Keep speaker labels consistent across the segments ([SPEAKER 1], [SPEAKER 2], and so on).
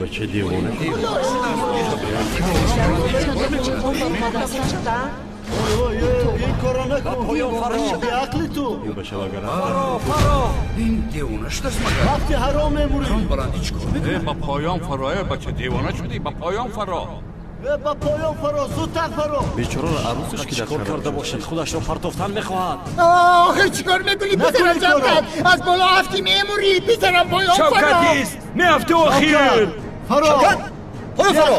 [SPEAKER 1] бача девона.
[SPEAKER 2] Ин корро накун. Беақли ту.
[SPEAKER 1] Ин бача агар
[SPEAKER 3] фаро, фаро. Ин девона шудааст магар?
[SPEAKER 2] Вақти ҳаром мемурӣ.
[SPEAKER 3] Баландӣ чӣ кор мекунад?
[SPEAKER 4] Ба поён фаро, бача девона шудӣ, ба поён фаро.
[SPEAKER 2] Ба поён фаро, зудтар фаро.
[SPEAKER 1] Бечораро арӯсаш ки
[SPEAKER 5] чикор карда бошад, худашро партофтан мехоҳад.
[SPEAKER 6] Охир чикор мекунӣ, писарам Шавкат? Аз боло афтӣ мемурӣ, писарам, поён фаро.
[SPEAKER 3] Шавкат ист, меафтӣ охир.
[SPEAKER 2] Фаро.
[SPEAKER 7] Шавкат! Поён фаро!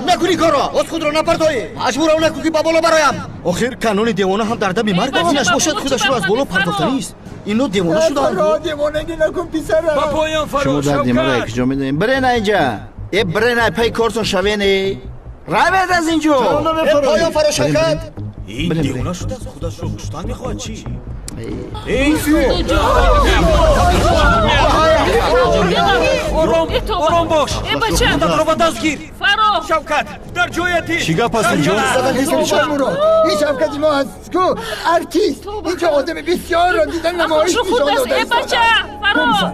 [SPEAKER 7] Накунӣ корро, боз худро напартоӣ. Маҷбурам накун ки ба боло бароям. Охир канони девона ҳам дар дами марг аст. Инаш бошад худашро аз боло партофтанист. Ино девона шудаанд.
[SPEAKER 6] Фаро, девонагӣ накун, писарам.
[SPEAKER 3] Ба поён фаро,
[SPEAKER 8] шумо дарди маро якҷо медонем. Бирен инҷа. Э, бирен ай пай кортон шавен. Равед аз инҷо.
[SPEAKER 7] Поён фаро, Шавкат.
[SPEAKER 5] Ин девона шудааст, худашро куштан мехоҳад чӣ?
[SPEAKER 3] Ором, ором бош. Худатро ба даст гир.
[SPEAKER 9] Фаро.
[SPEAKER 3] Шавкат, дар ҷояти.
[SPEAKER 8] Чӣ гап аст инҷо?
[SPEAKER 6] Мурод, ин Шавкати мо аст ку артист. Инҷо одами бисёрро дидан намоиш нишон дода.
[SPEAKER 9] Бача, фаро.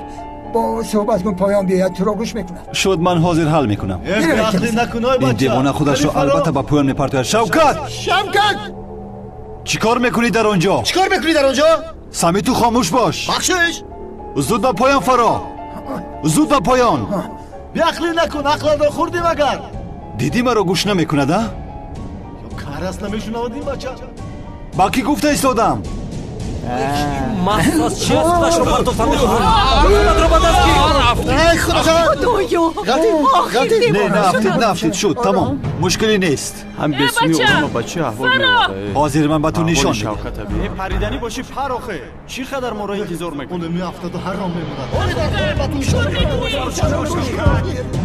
[SPEAKER 6] Бо суҳбат кун, поён биёяд, туро гӯш мекунад.
[SPEAKER 8] Шуд, ман ҳозир ҳал мекунам.
[SPEAKER 2] Беақлӣ накун, ой
[SPEAKER 8] Ин
[SPEAKER 2] бача.
[SPEAKER 8] девона худашро албатта ба поён мепартояд. Шавкат!
[SPEAKER 6] Шавкат!
[SPEAKER 8] Чӣ кор мекунӣ дар он ҷо?
[SPEAKER 7] Чӣ кор мекунӣ дар он ҷо?
[SPEAKER 8] Сами, ту хомӯш бош.
[SPEAKER 7] Бахшиш.
[SPEAKER 8] Зуд ба поён фаро, зуд ба поён.
[SPEAKER 2] Беақлӣ накун, ақлатро хӯрдӣ магар?
[SPEAKER 8] Дидӣ, маро гӯш намекунад, а?
[SPEAKER 2] Ё кар аст, намешунавад ин бача?
[SPEAKER 8] Ба кӣ гуфта истодам?
[SPEAKER 5] Маст аст, чи аст, худашро партофтан мехоҳад. Худатро ба даст гир.
[SPEAKER 7] Ай, худоҷон!
[SPEAKER 10] Худоё!
[SPEAKER 7] Ғалтид, ғалтид.
[SPEAKER 8] Не, наафтид, наафтид, шуд, тамом, мушкиле нест.
[SPEAKER 1] Ҳам бесуми одама ба чӣ аҳвол меоварда.
[SPEAKER 8] Ҳозир ман ба ту нишон медиҳам.
[SPEAKER 1] Шавката бин.
[SPEAKER 11] Париданӣ бошӣ, пар, охе. Чӣ қадар моро интизор мекунӣ?
[SPEAKER 2] Он меафтаду ҳаром мемонад.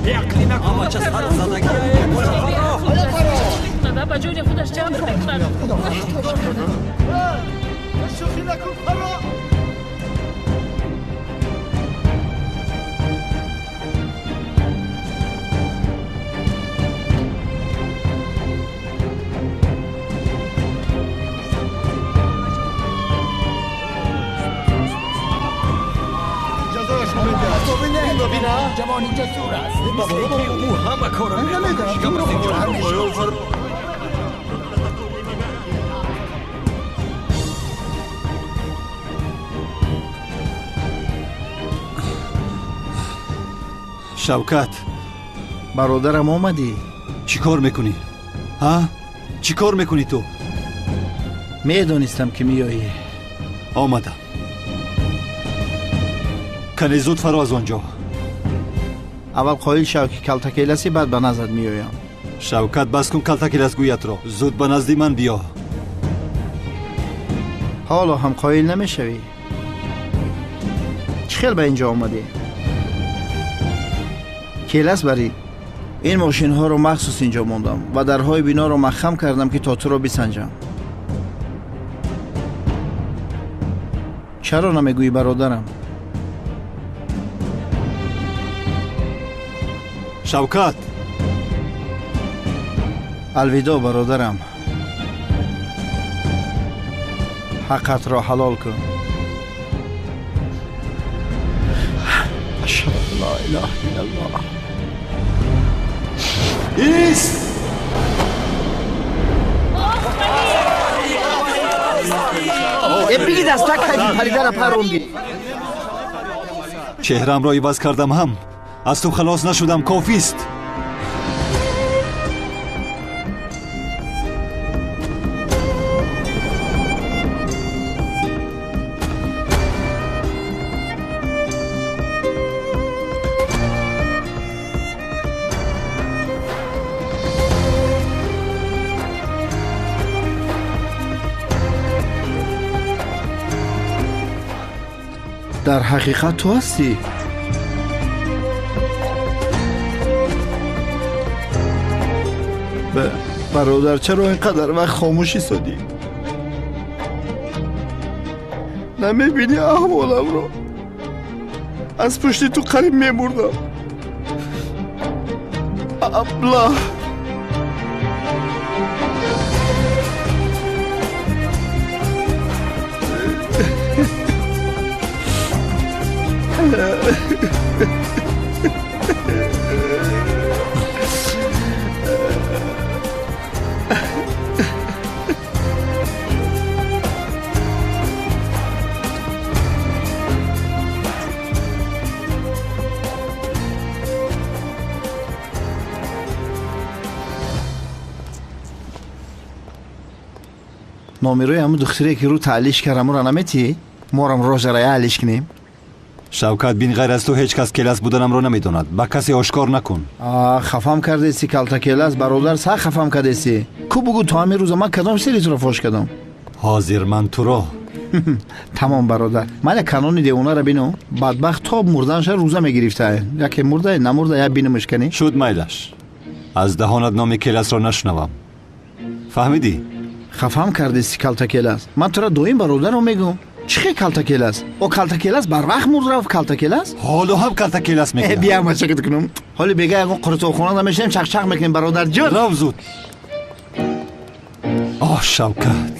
[SPEAKER 3] Беақлӣ накун.
[SPEAKER 5] Бача сар задагӣ.
[SPEAKER 9] Ба ҷони худаш ҷабр мекунад.
[SPEAKER 2] Шӯхӣ накун, фаро. Ҷазояшро медиҳад.
[SPEAKER 6] Ҷавони ҷасур аст.
[SPEAKER 3] Ӯ ҳама корро
[SPEAKER 6] Намедонам, туро
[SPEAKER 3] мекунад.
[SPEAKER 8] Шавкат.
[SPEAKER 12] Бародарам, омадӣ?
[SPEAKER 8] Чӣ кор мекунӣ, ҳа? Чӣ кор мекунӣ ту?
[SPEAKER 12] Медонистам, ки меоӣ.
[SPEAKER 8] Омадам. Кане зуд фаро аз он ҷо.
[SPEAKER 12] Аввал қоил шав, ки калтакеласи, баъд ба наздат меоям.
[SPEAKER 8] Шавкат, бас кун калтакеласгӯятро, зуд ба назди ман биё.
[SPEAKER 12] Ҳоло ҳам қоил намешавӣ? Чӣ хел ба ин ҷо омадӣ? Келас барӣ, ин мошинҳоро махсус ин ҷо мондам ва дарҳои биноро маҳкам кардам, ки то туро бисанҷам. Чаро намегӯӣ, бародарам?
[SPEAKER 8] Шавкат.
[SPEAKER 12] Алвидо, бародарам, ҳаққатро ҳалол кун. Ашҳаду ан ла илаҳа иллаллоҳ.
[SPEAKER 8] Ист.
[SPEAKER 12] Э, бигид, аз так ҳайфи паридара парондӣ.
[SPEAKER 8] Чеҳраамро иваз кардам ҳам аз ту халос нашудам. Кофист.
[SPEAKER 12] Дар ҳақиқат ту ҳастӣ? Бародар, чаро ин қадар вақт хомӯш истодӣ? Намебинӣ аҳволамро? Аз пушти ту қариб мемурдам. Аблаҳ! Номерои ҳамун духтаре ки рӯ таълиш кард, ҳамура наметиҳӣ? Морам рожарая алиш кунем.
[SPEAKER 10] Шавкат, бин, ғайр аз ту ҳеҷ кас келас буданамро намедонад. Ба касе ошкор накун.
[SPEAKER 12] Хафам кардеси, калта келас, бародар, сах хафам кардеси. Ку бугӯ, то ҳамин рӯза ман кадом сири туро фош кардам?
[SPEAKER 10] Ҳозир ман туро.
[SPEAKER 12] Тамом, бародар, ман як канони девонаро бинам. Бадбахт то мурданша рӯза мегирифта. Яке мурда, намурда, як бинамаш кани.
[SPEAKER 10] Шуд, майлаш. Аз даҳонат номи келасро нашунавам. Фаҳмидӣ?
[SPEAKER 12] Хафам кардеси, калта келас. Ман туро доим бародаро мегӯм. Чӣ хел калта келас? О, калта келас барвақт мурд рафт, калта келас?
[SPEAKER 10] Ҳоло ҳам калта келас мегӯям.
[SPEAKER 12] Биям мачакат кунам. Ҳоли бега ягон қурутобхона намешинем, чақчақ мекунем, бародарҷон.
[SPEAKER 10] Рав зуд. Оҳ, Шавкат.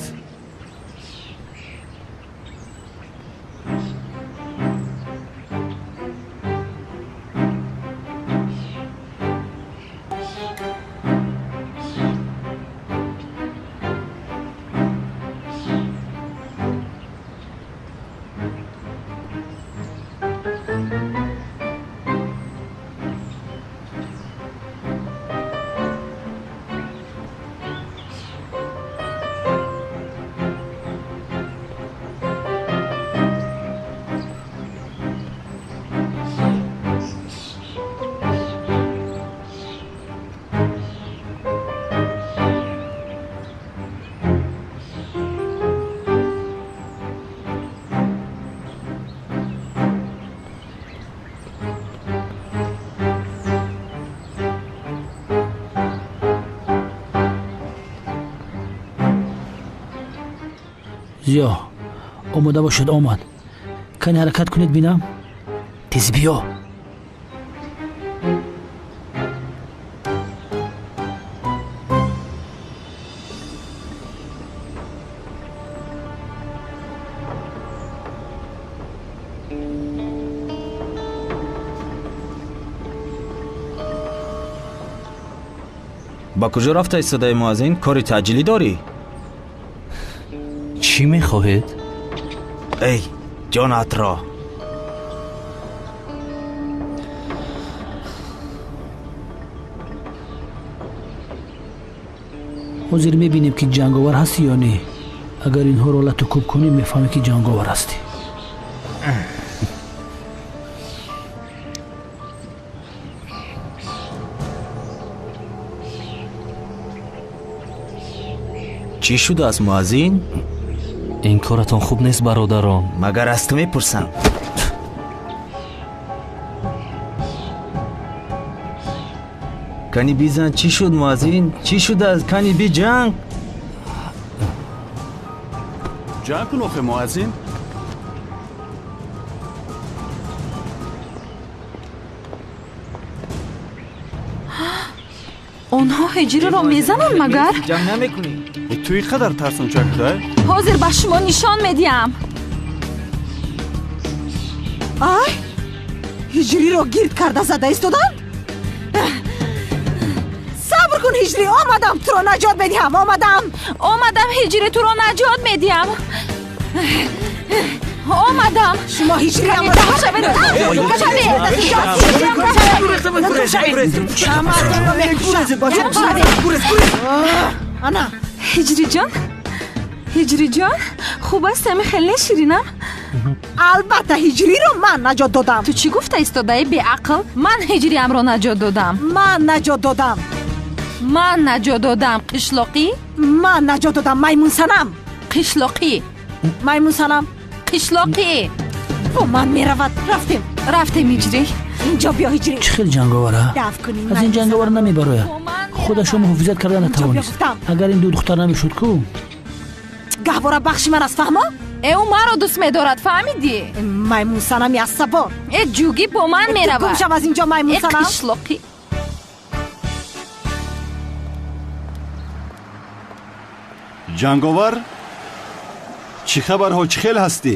[SPEAKER 3] Зиё, омода бошед, омад. Кани ҳаракат кунед, бинам. Тез биё.
[SPEAKER 5] Ба куҷо рафта истодаи, муаззин? Кори таъҷилӣ дорӣ?
[SPEAKER 13] Чӣ мехоҳед?
[SPEAKER 5] Эй, ҷонатро.
[SPEAKER 3] Ҳозир мебинем, ки ҷанговар ҳастӣ ё не. Агар инҳоро лату кӯб кунӣ, мефаҳмӣ, ки ҷанговар ҳастӣ.
[SPEAKER 5] Чӣ шудааст, муаззин?
[SPEAKER 13] Ин коратон хуб нест, бародарон.
[SPEAKER 5] Магар аз ту мепурсам? Кани бизан, чӣ шуд, муаззин? Чӣ шудааст? Кани биҷанг.
[SPEAKER 11] Ҷанг кун охе, муаззин.
[SPEAKER 9] Онҳо ҳиҷриро мезананд магар?
[SPEAKER 5] Ҷанг намекунӣ?
[SPEAKER 11] Ту ин қадар тарсончак шудай?
[SPEAKER 9] Ҳозир ба шумо нишон медиҳам.
[SPEAKER 14] Ай, ҳиҷриро гирд карда зада истоданд? Сабр кун, ҳиҷрӣ, омадам, туро наҷот медиҳам, омадам.
[SPEAKER 9] Омадам, ҳиҷрӣ, туро наҷот медиҳам. Омадам.
[SPEAKER 14] Шумо ҳиҷри ана.
[SPEAKER 9] Ҳиҷриҷон, ҳиҷриҷон, хуб аст, ами хеле ширинам.
[SPEAKER 14] Албатта, ҳиҷриро ман наҷот додам.
[SPEAKER 9] Ту чӣ гуфта истодаи, беақл? Ман ҳиҷриамро наҷот додам.
[SPEAKER 14] Ман наҷот додам.
[SPEAKER 9] Ман наҷот додам, қишлоқӣ.
[SPEAKER 14] Ман наҷот додам, маймунсанам.
[SPEAKER 9] Қишлоқӣ.
[SPEAKER 14] Маймунсанам.
[SPEAKER 9] Қишлоқӣ.
[SPEAKER 14] Бо ман меравад. Рафтем.
[SPEAKER 9] Рафтем, ҳиҷрӣ.
[SPEAKER 14] Инҷо биё, ҳиҷрӣ.
[SPEAKER 3] Чӣ хел ҷанговара? Аз ин ҷанговар намебарояд. Худашро муҳофизат карда натавонист. Агар ин ду духтар намешуд ку?
[SPEAKER 14] Гаҳвора бахши ман аст, фаҳмо?
[SPEAKER 9] Э, ӯ маро дӯст медорад, фаҳмидӣ?
[SPEAKER 14] Маймунсанами асабон.
[SPEAKER 9] Э, ҷугӣ, бо ман меравад.
[SPEAKER 14] Гум шав аз инҷо, маймунсанам.
[SPEAKER 9] Э, қишлоқӣ.
[SPEAKER 10] Ҷанговар, чӣ хабарҳо, чӣ хел ҳастӣ?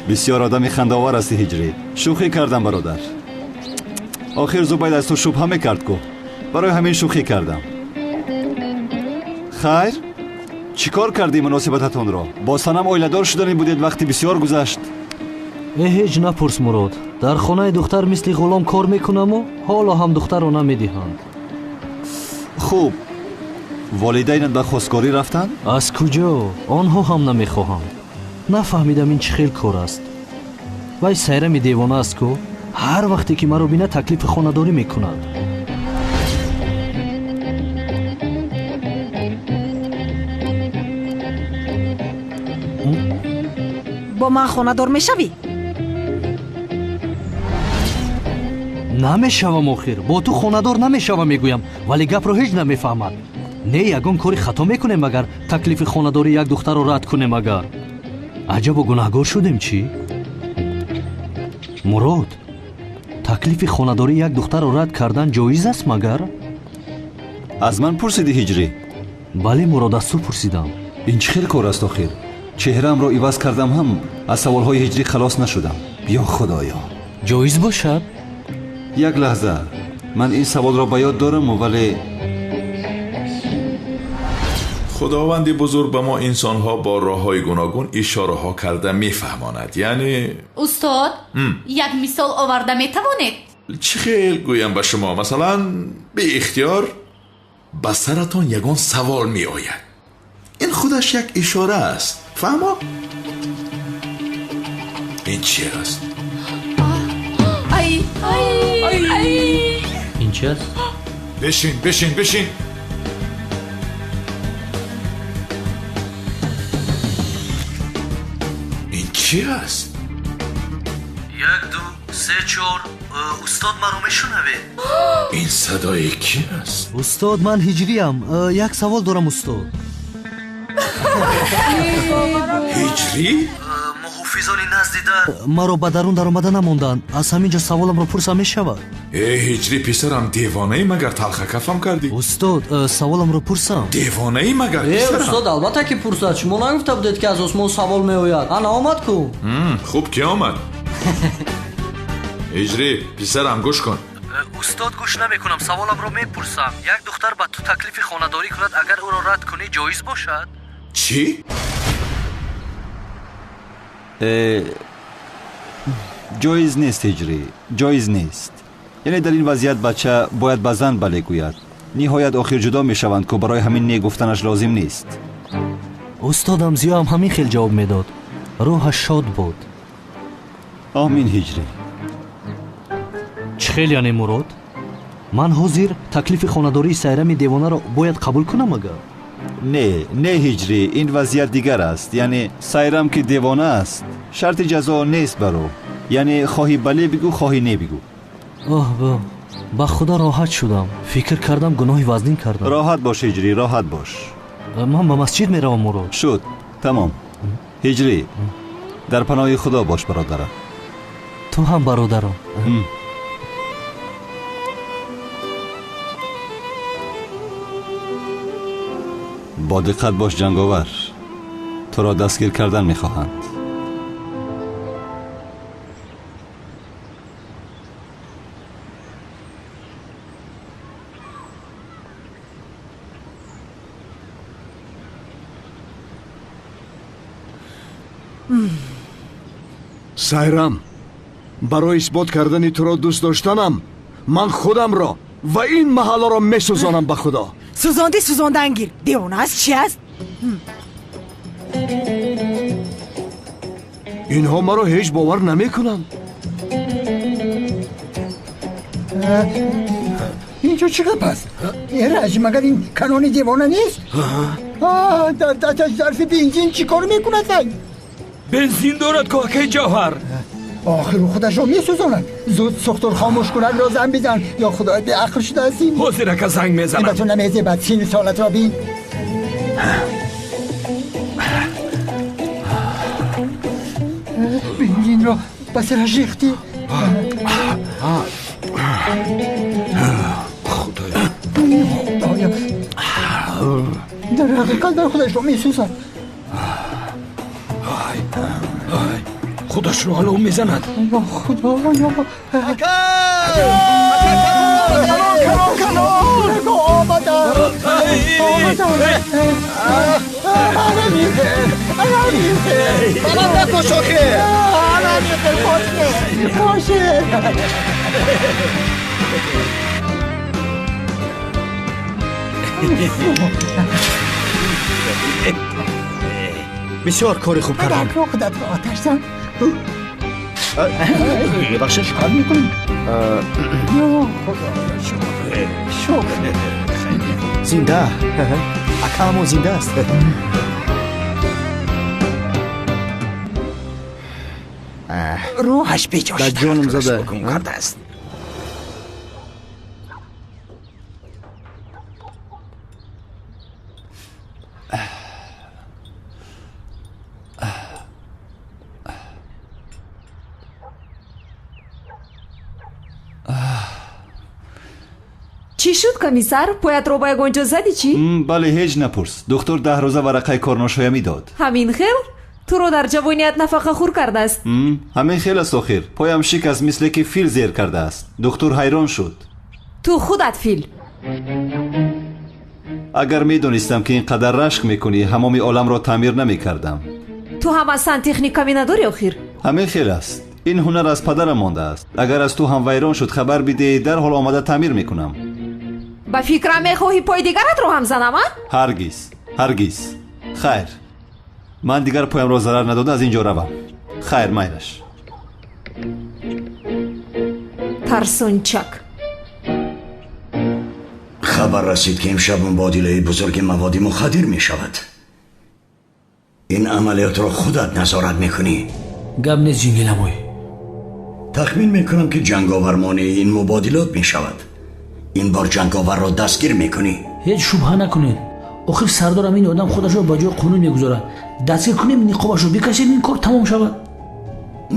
[SPEAKER 10] Бисёр одами хандаовар ҳастӣ, ҳиҷрӣ. Шӯхӣ кардам, бародар. Охир Зубайд аз ту шубҳа мекард ку, барои ҳамин шӯхӣ кардам. Хайр, чӣ кор кардӣ муносибататонро? Бо Санам оиладор шудани будед, вақти бисёр гузашт.
[SPEAKER 13] Э, ҳеҷ напурс, Мурод. Дар хонаи духтар мисли ғулом кор мекунаму ҳоло ҳам духтарро намедиҳанд.
[SPEAKER 10] Хуб, волидайнат ба хостгорӣ рафтанд?
[SPEAKER 13] Аз куҷо? Онҳо ҳам намехоҳанд. Нафаҳмидам ин чӣ хел кор аст. Вай Сайрами девона аст ку, ҳар вақте ки маро бинад таклифи хонадорӣ мекунад.
[SPEAKER 14] Бо ман хонадор мешавӣ?
[SPEAKER 13] Намешавам охир. Бо ту хонадор намешавам мегӯям, вале гапро ҳеҷ намефаҳмад. Не, ягон кори хато мекунем агар таклифи хонадорӣ як духтарро рад кунем агар. Аҷабо гунаҳгор шудем чӣ? Мурод, таклифи хонадорӣ як духтарро рад кардан ҷоиз аст магар?
[SPEAKER 10] Аз ман пурсидӣ Ҳиҷрӣ?
[SPEAKER 13] Бале Мурод, аз ту пурсидам.
[SPEAKER 10] Ин чӣ хел кор аст охир? Чеҳраамро иваз кардам ҳам аз саволҳои Ҳиҷрӣ халос нашудам. Ё Худоё!
[SPEAKER 13] Ҷоиз бошад?
[SPEAKER 10] Як лаҳза, ман ин саволро ба ёд дорам, вале
[SPEAKER 15] Худованди бузург ба мо инсонҳо бо роҳҳои гуногун ишораҳо карда мефаҳмонад. Яъне
[SPEAKER 16] устод, як мисол оварда метавонед?
[SPEAKER 15] Чӣ хел гӯям ба шумо? Масалан, беихтиёр ба саратон ягон савол меояд. Ин худаш як ишора аст. Фаҳмо? Ин чи аст?
[SPEAKER 16] Ай, ай, ай.
[SPEAKER 13] Ин чи аст?
[SPEAKER 15] Бишин, бишин, бишин. Ин чи аст?
[SPEAKER 13] 1, 2, 3, 4. Устод, маро мешунавед?
[SPEAKER 15] Ин садои ки аст?
[SPEAKER 13] Устод, ман Ҳиҷриям. Як савол дорам устод.
[SPEAKER 15] Ҳиҷрӣ?
[SPEAKER 13] Муҳофизони назди дар маро ба дарун даромада намонданд. Аз ҳамин ҷо саволамро пурсам мешавад?
[SPEAKER 15] Э, Ҳиҷрӣ писарам, девонаӣ магар талхакафам кардӣ?
[SPEAKER 13] Устод, саволамро пурсам.
[SPEAKER 15] Девонаӣ магар писарам?
[SPEAKER 5] Устод, албатта ки пурсад. Шумо нагуфта будед ки аз осмон савол меояд. Ана омад ку.
[SPEAKER 15] Хуб ки омад. Ҳиҷрӣ писарам, гӯш кун.
[SPEAKER 13] Устод, гӯш намекунам, саволамро мепурсам. Як духтар ба ту таклифи хонадорӣ кунад, агар ӯро рад кунӣ ҷоиз бошад?
[SPEAKER 15] Чӣ?
[SPEAKER 10] Ҷоиз нест Ҳиҷрӣ, ҷоиз нест. Яъне дар ин вазъият бача бояд ба зан бале гӯяд. Ниҳоят охир ҷудо мешаванд ку, барои ҳамин не гуфтанаш лозим нест.
[SPEAKER 13] Устодам Зиёам ҳамин хел ҷавоб медод. Рӯҳаш шод буд.
[SPEAKER 10] Омин Ҳиҷрӣ.
[SPEAKER 13] Чӣ хел яъне Мурод? Ман ҳозир таклифи хонадории Сайрами девонаро бояд қабул кунам агар?
[SPEAKER 10] Не, не Ҳиҷрӣ, ин вазъият дигар аст. Яъне Сайрам ки девона аст, шарти ҷазо нест бар ӯ. Яъне хоҳӣ бале бигӯ, хоҳӣ не бигӯ.
[SPEAKER 13] Оҳ, ба худо роҳат шудам. Фикр кардам гуноҳи вазнин кардам.
[SPEAKER 10] Роҳат бош Ҳиҷрӣ, роҳат бош.
[SPEAKER 13] Ман ба масҷид меравам Мурод.
[SPEAKER 10] Шуд, тамом. Ҳиҷрӣ, дар паноҳи Худо бош бародарам.
[SPEAKER 13] Ту ҳам бародарам.
[SPEAKER 10] Бо диққат бош ҷанговар, туро дастгир кардан мехоҳанд.
[SPEAKER 17] Сайрам, барои исбот кардани туро дӯст доштанам ман худамро ва ин маҳалларо месӯзонам ба Худо.
[SPEAKER 14] Сӯзонди, сӯзондан гир. Девона аст, чи аст?
[SPEAKER 17] Инҳо маро ҳеҷ бовар намекунанд.
[SPEAKER 6] Инҷо чӣ гап аст? Эраҷ, магар ин канони девона нест? Дар дасташ зарфи бензин чӣ кор мекунад?
[SPEAKER 18] Бензин дорад ку акаи Ҷавҳар.
[SPEAKER 6] Охир худашро месӯзонад. Зуд сухтур хомӯш кунакро занг бизан. Ё Худоя, беақл шудаастӣ.
[SPEAKER 18] Ҳозир ака занг мезанам.
[SPEAKER 6] Ба ту намезебад, сину солатро бин. Бензинро ба сараш рехтӣ.
[SPEAKER 18] Худоя,
[SPEAKER 6] Худоя, дар ҳақиқат дар худашро месӯзад.
[SPEAKER 18] Худашро олов мезанад.
[SPEAKER 6] Ё Худоё!
[SPEAKER 8] Ака! Канон, канон!
[SPEAKER 6] Омадам! Омадам! Ана михел! Ана михел!
[SPEAKER 7] Бабам накуш охир!
[SPEAKER 6] Ана михел! Поше! Поше!
[SPEAKER 7] Бисёр кори хуб кардам.
[SPEAKER 6] Падарро худатро оташ зан.
[SPEAKER 7] Мебахшед.
[SPEAKER 6] Чикор мекунӣ? Ё Худо, шукр.
[SPEAKER 7] Зинда. Акаамон зинда аст.
[SPEAKER 6] Рӯҳаш беҷо
[SPEAKER 12] Ба ҷонам зада.
[SPEAKER 18] Гум кардааст.
[SPEAKER 14] Чӣ шуд, комиссар? Поятро ба ягон ҷо задӣ чӣ?
[SPEAKER 10] Бале, ҳеҷ напурс. Духтур 10 рӯза варақаи корношоямӣ дод.
[SPEAKER 14] Ҳамин хел? Туро дар ҷавоният нафақахӯр кардааст.
[SPEAKER 10] Ҳамин хел аст охир. Поям шикаст, мисле ки фил зер кардааст. Духтур ҳайрон шуд.
[SPEAKER 14] Ту худат фил.
[SPEAKER 10] Агар медонистам, ки ин қадар рашк мекунӣ, ҳамоми оламро таъмир намекардам.
[SPEAKER 14] Ту ҳам аз сантехника надорӣ охир.
[SPEAKER 10] Ҳамин хел аст. Ин ҳунар аз падарам мондааст. Агар аз ту ҳам вайрон шуд, хабар бидеҳ, дарҳол омада таъмир мекунам.
[SPEAKER 14] Ба фикрам мехоҳӣ пои дигаратро ҳам занам, а?
[SPEAKER 10] Ҳаргиз, ҳаргиз. Хайр, ман дигар поямро зарар надода аз ин ҷо равам. Хайр, майлаш.
[SPEAKER 14] Тарсончак.
[SPEAKER 19] Хабар расид, ки имшаб мубодилаи бузурги маводи мухаддир мешавад. Ин амалиётро худат назорат мекунӣ.
[SPEAKER 3] Гап нест, ҷингиламой.
[SPEAKER 19] Тахмин мекунам, ки ҷанговар монеи ин мубодилот мешавад. Ин бор ҷанговарро дастгир мекунӣ.
[SPEAKER 3] Ҳеҷ шубҳа накунед. Охир сардорам ин одам худашро ба ҷои қонун мегузорад. Дастгир кунем, ниқобашро бикашем, ин кор тамом шавад.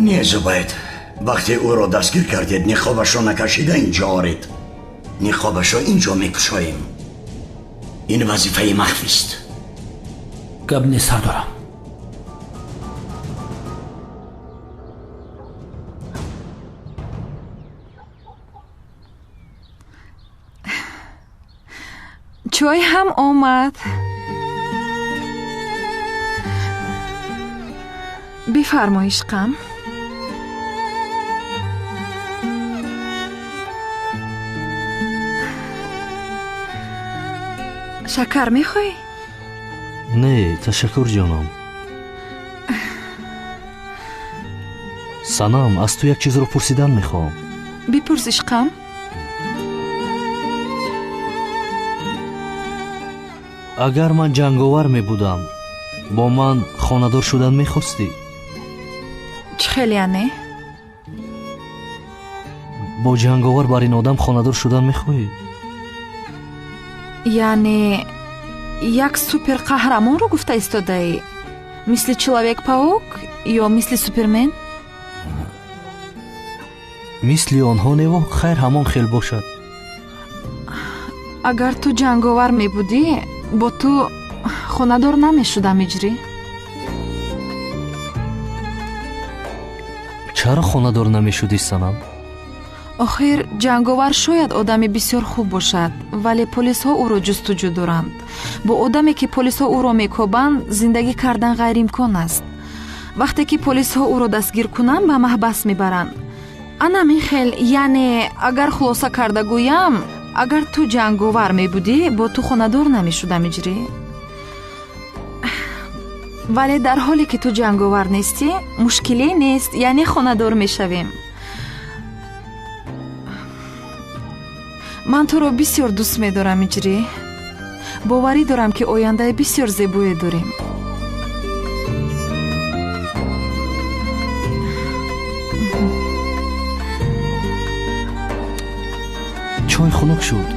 [SPEAKER 19] Не, Зубайд, вақте ӯро дастгир кардед, ниқобашро накашида инҷо оред. Ниқобашро инҷо мекушоем. Ин вазифаи махфист.
[SPEAKER 3] Гап нест, сардорам.
[SPEAKER 9] Чой ҳам омад. Бифармо, ишқам. Шакар мехоҳӣ?
[SPEAKER 13] Не, ташаккур, ҷонам. Санам, аз ту як чизро пурсидан мехоҳам.
[SPEAKER 9] Бипурс, ишқам.
[SPEAKER 13] Агар ман ҷанговар мебудам, бо ман хонадор шудан мехостӣ?
[SPEAKER 9] Чӣ хел яъне?
[SPEAKER 13] Бо ҷанговар бар ин одам хонадор шудан мехоҳӣ?
[SPEAKER 9] Яъне як суперқаҳрамонро гуфта истодаӣ? Мисли Человек-паук ё мисли Супермен?
[SPEAKER 13] Мисли онҳо нево, хайр, ҳамон хел бошад.
[SPEAKER 9] Агар ту ҷанговар мебудӣ, бо ту хонадор намешудам, иҷрӣ.
[SPEAKER 13] Чаро хонадор намешудӣ, Санам?
[SPEAKER 9] Охир ҷанговар шояд одами бисёр хуб бошад, вале полисҳо ӯро ҷустуҷӯ доранд. Бо одаме, ки полисҳо ӯро мекобанд, зиндагӣ кардан ғайриимкон аст. Вақте ки полисҳо ӯро дастгир кунанд, ба маҳбас мебаранд. Ана михел, яъне агар хулоса карда гӯям, агар ту ҷанговар мебудӣ, бо ту хонадор намешудам, иҷрӣ. Вале дар ҳоле ки ту ҷанговар нестӣ, мушкиле нест, яъне хонадор мешавем. Ман туро бисёр дӯст медорам, иҷрӣ. Боварӣ дорам, ки ояндаи бисёр зебое дорем.
[SPEAKER 13] Чой хунук шуд.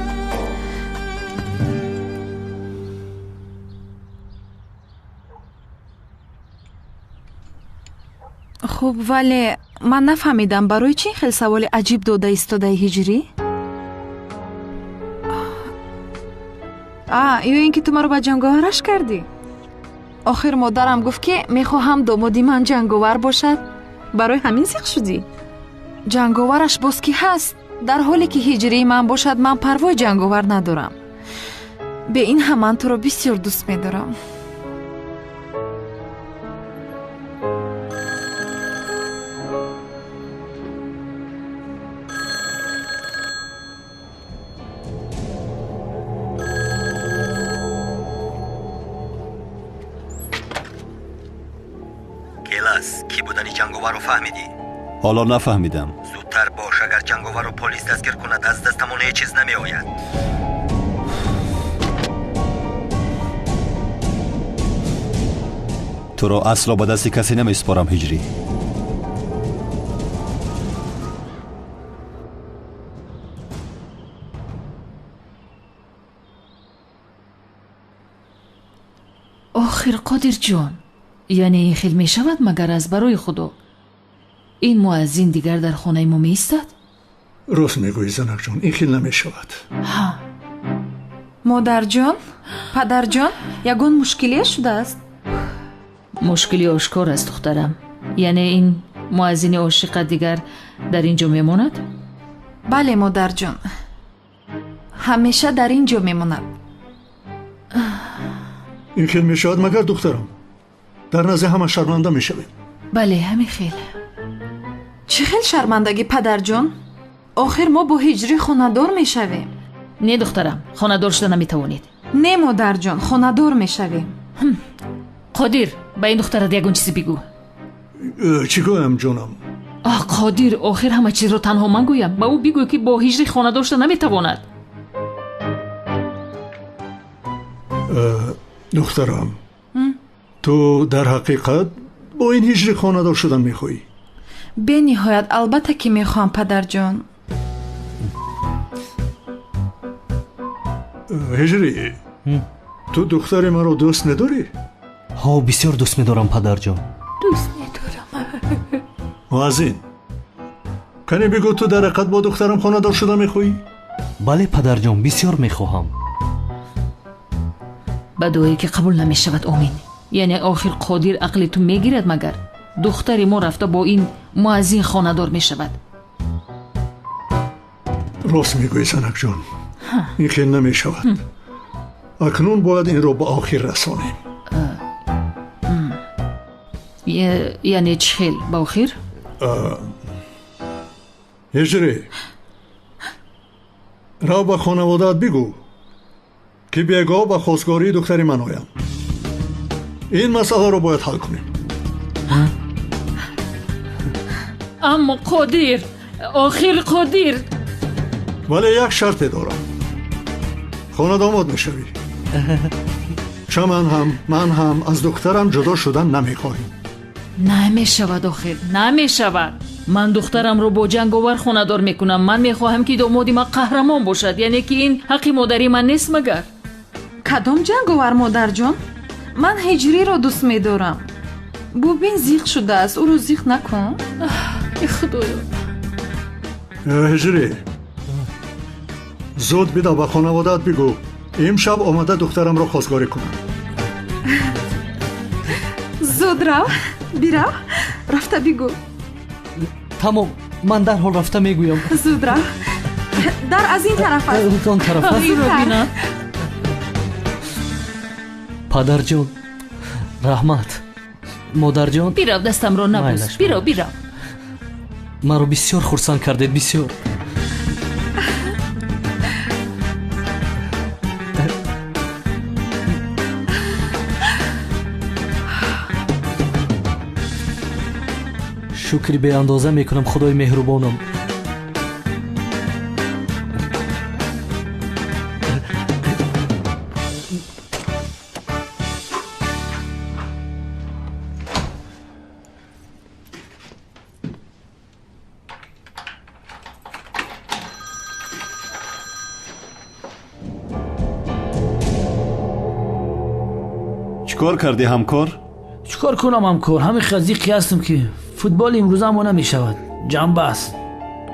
[SPEAKER 9] Хуб, вале ман нафаҳмидам, барои чӣ ин хел саволи аҷиб дода истодаи, ҳиҷрӣ? А, ё ин ки ту маро ба ҷанговараш кардӣ? Охир модарам гуфт, ки мехоҳам домоди ман ҷанговар бошад. Барои ҳамин зиқ шудӣ? Ҷанговараш боз кӣ ҳаст? Дар ҳоле ки ҳиҷрии ман бошад, ман парвои ҷанговар надорам. Бе ин ҳам ман туро бисёр дӯст медорам.
[SPEAKER 7] Будани Ҷанговарро фаҳмидӣ?
[SPEAKER 10] Ҳоло нафаҳмидам.
[SPEAKER 7] Зудтар бош, агар Ҷанговарро полис дастгир кунад, аз дастамон ҳеҷ чиз намеояд.
[SPEAKER 10] Туро асло ба дасти касе намесупорам, Ҳиҷрӣ.
[SPEAKER 20] Охир, Қодирҷон, яъне ин хел мешавад магар аз барои Худо? Ин муаззин дигар дар хонаи мо меистад?
[SPEAKER 17] Рост мегӯӣ, занакҷон, ин хел намешавад.
[SPEAKER 20] Ҳа.
[SPEAKER 9] Модарҷон, падарҷон, ягон мушкилие шудааст?
[SPEAKER 20] Мушкили ошкор аст, духтарам. Яъне ин муаззини ошиқа дигар дар ин ҷо мемонад?
[SPEAKER 9] Бале, модарҷон, ҳамеша дар ин ҷо мемонад.
[SPEAKER 17] Ин хел мешавад магар, духтарам? Дар назди ҳама шарманда мешавем.
[SPEAKER 20] Бале, ҳамин хел.
[SPEAKER 9] Чӣ хел шармандагӣ, падарҷон? Охир мо бо Ҳиҷрӣ хонадор мешавем.
[SPEAKER 20] Не, духтарам, хонадор шуда наметавонед.
[SPEAKER 9] Не, модарҷон, хонадор мешавем.
[SPEAKER 20] Қодир, ба ин духтарат ягон чизе бигӯ.
[SPEAKER 17] Чӣ гӯям, ҷонам?
[SPEAKER 20] Оҳ, Қодир, охир ҳама чизро танҳо ман гӯям? Ба ӯ бигӯ, ки бо Ҳиҷрӣ хонадор шуда наметавонад.
[SPEAKER 17] Духтарам, ту дар ҳақиқат бо ин Ҳиҷрӣ хонадор шудан мехоҳӣ?
[SPEAKER 9] Бениҳоят, албатта ки мехоҳам, падарҷон.
[SPEAKER 17] Ҳиҷрӣ, ту духтари маро дӯст медорӣ?
[SPEAKER 13] Ҳо, бисёр дӯст медорам, падарҷон.
[SPEAKER 20] Дӯст медорам.
[SPEAKER 17] Муаззин, кане бигӯ, ту дар ҳақиқат бо духтарам хонадор шуда мехоҳӣ?
[SPEAKER 13] Бале, падарҷон, бисёр мехоҳам.
[SPEAKER 20] Ба дуое ки қабул намешавад, омин. Яъне охир, Қодир, ақли ту мегирад магар? Духтари мо рафта бо ин муаззин хонадор мешавад.
[SPEAKER 17] Рост мегӯӣ, занакҷон, ин хел намешавад. Акнун бояд инро ба охир расонем.
[SPEAKER 20] Яъне чӣ хел ба охир?
[SPEAKER 17] Ҳиҷрӣ, рав ба хонаводаат бигӯ, ки бегоҳ ба хостгории духтари ман оянд. Ин масъаларо бояд ҳал кунем.
[SPEAKER 20] Аммо Қодир, охир Қодир.
[SPEAKER 17] Вале як шарте дорам. Хонадомод мешавӣ. Чаман ҳам, ман ҳам аз духтарам ҷудо шудан намехоҳем.
[SPEAKER 20] Намешавад, охир намешавад. Ман духтарамро бо Ҷанговар хонадор мекунам. Ман мехоҳам, ки домоди ман қаҳрамон бошад. Яъне ки ин ҳаққи модари ман нест магар?
[SPEAKER 9] Кадом Ҷанговар, модарҷон? Ман Ҳиҷриро дӯст медорам. Бубин, зиқ шудааст, ӯро зиқ накун.
[SPEAKER 20] Худоё.
[SPEAKER 17] Ҳиҷрӣ, зуд бидав ба хонаводаат бигӯ, имшаб омада духтарамро хостгорӣ кунам.
[SPEAKER 9] Зуд рав, бирав, рафта бигӯ.
[SPEAKER 13] Тамом, ман дарҳол рафта мегӯям.
[SPEAKER 9] Зуд рав. Дар аз ин тараф аст.
[SPEAKER 13] Он тараф аст. Падарҷон, раҳмат. Модарҷон,
[SPEAKER 20] бирав, дастамро набӯс. Бирав, бирав.
[SPEAKER 13] Маро бисёр хурсанд кардед, бисёр. Шукри беандоза мекунам Худои меҳрубонам.
[SPEAKER 10] Чӣ кор кардӣ, ҳамкор?
[SPEAKER 3] Чӣ кор кунам, ҳамкор? Ҳамин хазиқи ҳастам, ки футболи имрӯза мо намешавад. Ҷанба аст.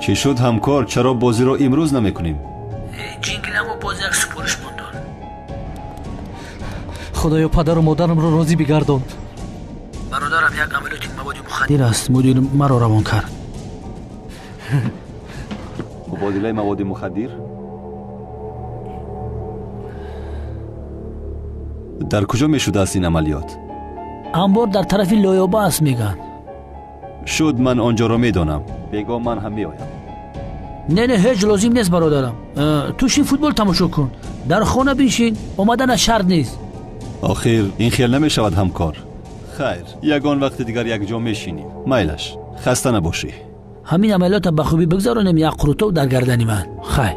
[SPEAKER 10] Чӣ шуд, ҳамкор? Чаро бозиро имрӯз намекунем?
[SPEAKER 3] Ҷингиламо боз як супориш мондор.
[SPEAKER 13] Худоё, падару модарамро розӣ бигардон.
[SPEAKER 3] Бародарам як амалиёти маводи мухаддир аст, мудир маро равон кард.
[SPEAKER 10] Мубодилаи маводи мухаддир? Дар куҷо мешудааст ин амалиёт?
[SPEAKER 3] Анбор дар тарафи Лоёба аст, мегӯянд.
[SPEAKER 10] Шуд, ман он ҷоро медонам. Бегоҳ ман ҳам меоям.
[SPEAKER 3] Не, не, ҳеҷ лозим нест, бародарам. Ту шин, футбол тамошо кун, дар хона биншин, омаданаш шарт нест.
[SPEAKER 10] Охир ин хел намешавад, ҳамкор. Хайр, ягон вақти дигар якҷо мешинем. Майлаш, хаста набошӣ.
[SPEAKER 3] Ҳамин амалиётро ба хубӣ бигзаронем, як қурутов дар гардани ман. Хайр.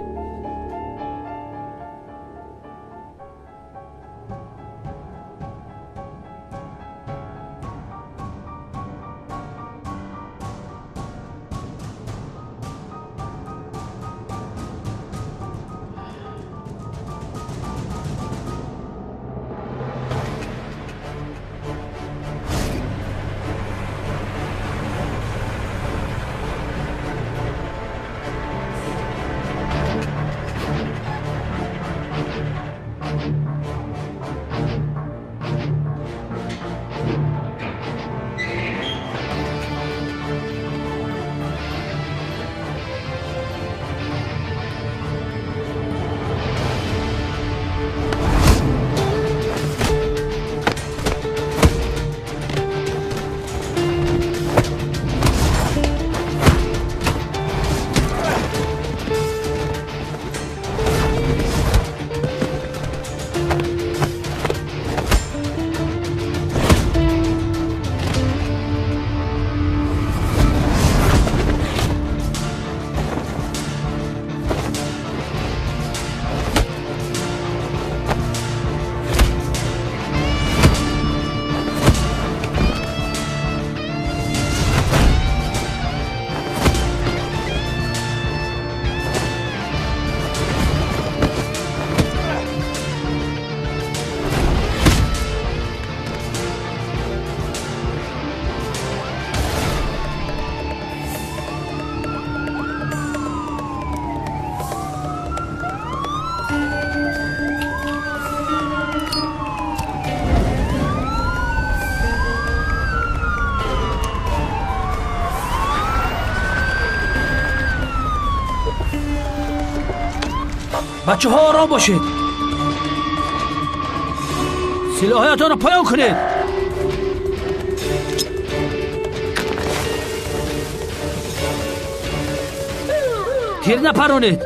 [SPEAKER 3] Бачаҳо, ором бошед, силоҳҳоятонро поён кунед. Тир напаронед.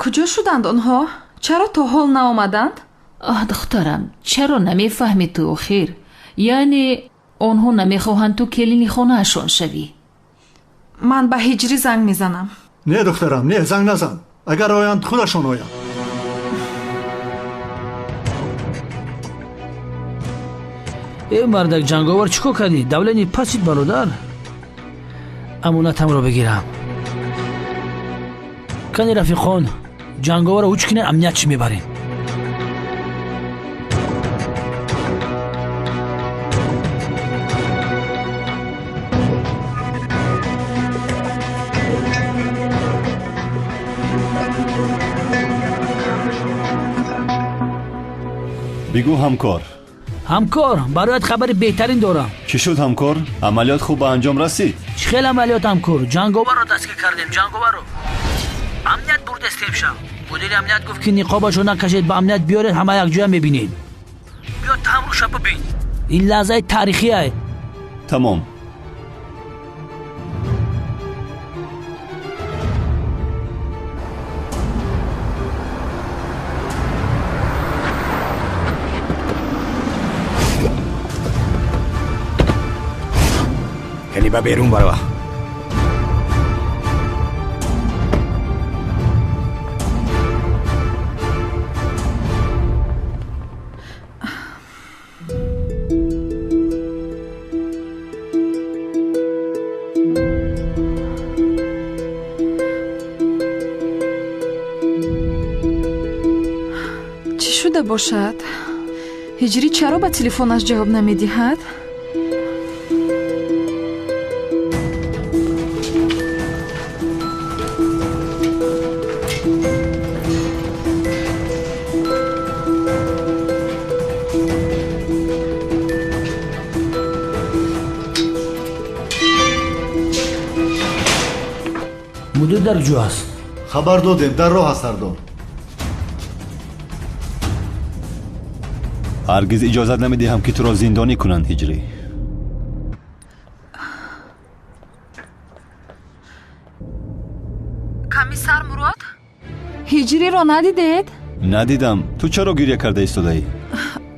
[SPEAKER 9] Куҷо шуданд онҳо? Чаро то ҳол наомаданд?
[SPEAKER 20] Оҳ, духтарам, чаро намефаҳмӣ ту охир? Яъне онҳо намехоҳанд ту келини хонаашон шавӣ.
[SPEAKER 9] Ман ба Ҳиҷрӣ занг мезанам.
[SPEAKER 17] Не, духтарам, не, занг назан. Агар оянд, худашон оянд.
[SPEAKER 3] Э мардак ҷанговар, чӣ кор кардӣ? Давлени пасид, бародар. Амонатамро бигирам. Кани рафиқон, ҷанговарро ҳуч кинен, амният чӣ мебарем.
[SPEAKER 10] Бигӯ, ҳамкор.
[SPEAKER 3] Ҳамкор, бароят хабари беҳтарин дорам.
[SPEAKER 10] Чӣ шуд, ҳамкор? Амалиёт хуб ба анҷом расид?
[SPEAKER 3] Чӣ хел амалиёт, ҳамкор? Ҷанговарро дастгир кардем, ҷанговарро. Амният бурдестем шав. Мудири амният гуфт, ки ниқобашро накашед, ба амният биёред, ҳама якҷоя мебинед. Биё таҳамруша бибин. Ин лаҳзаи таърихие.
[SPEAKER 10] Тамом.
[SPEAKER 19] Кани ба берун барова.
[SPEAKER 9] Чӣ шуда бошад? Ҳиҷрӣ чаро ба телефонаш ҷавоб намедиҳад?
[SPEAKER 3] Мудир дар куҷо аст?
[SPEAKER 2] Хабар додем, дар роҳ аст, сардор.
[SPEAKER 10] Ҳаргиз иҷозат намедиҳам, ки туро зиндонӣ кунанд, Ҳиҷрӣ.
[SPEAKER 9] Комиссар Мурод, Ҳиҷриро надидед?
[SPEAKER 10] Надидам. Ту чаро гиря карда истодаӣ?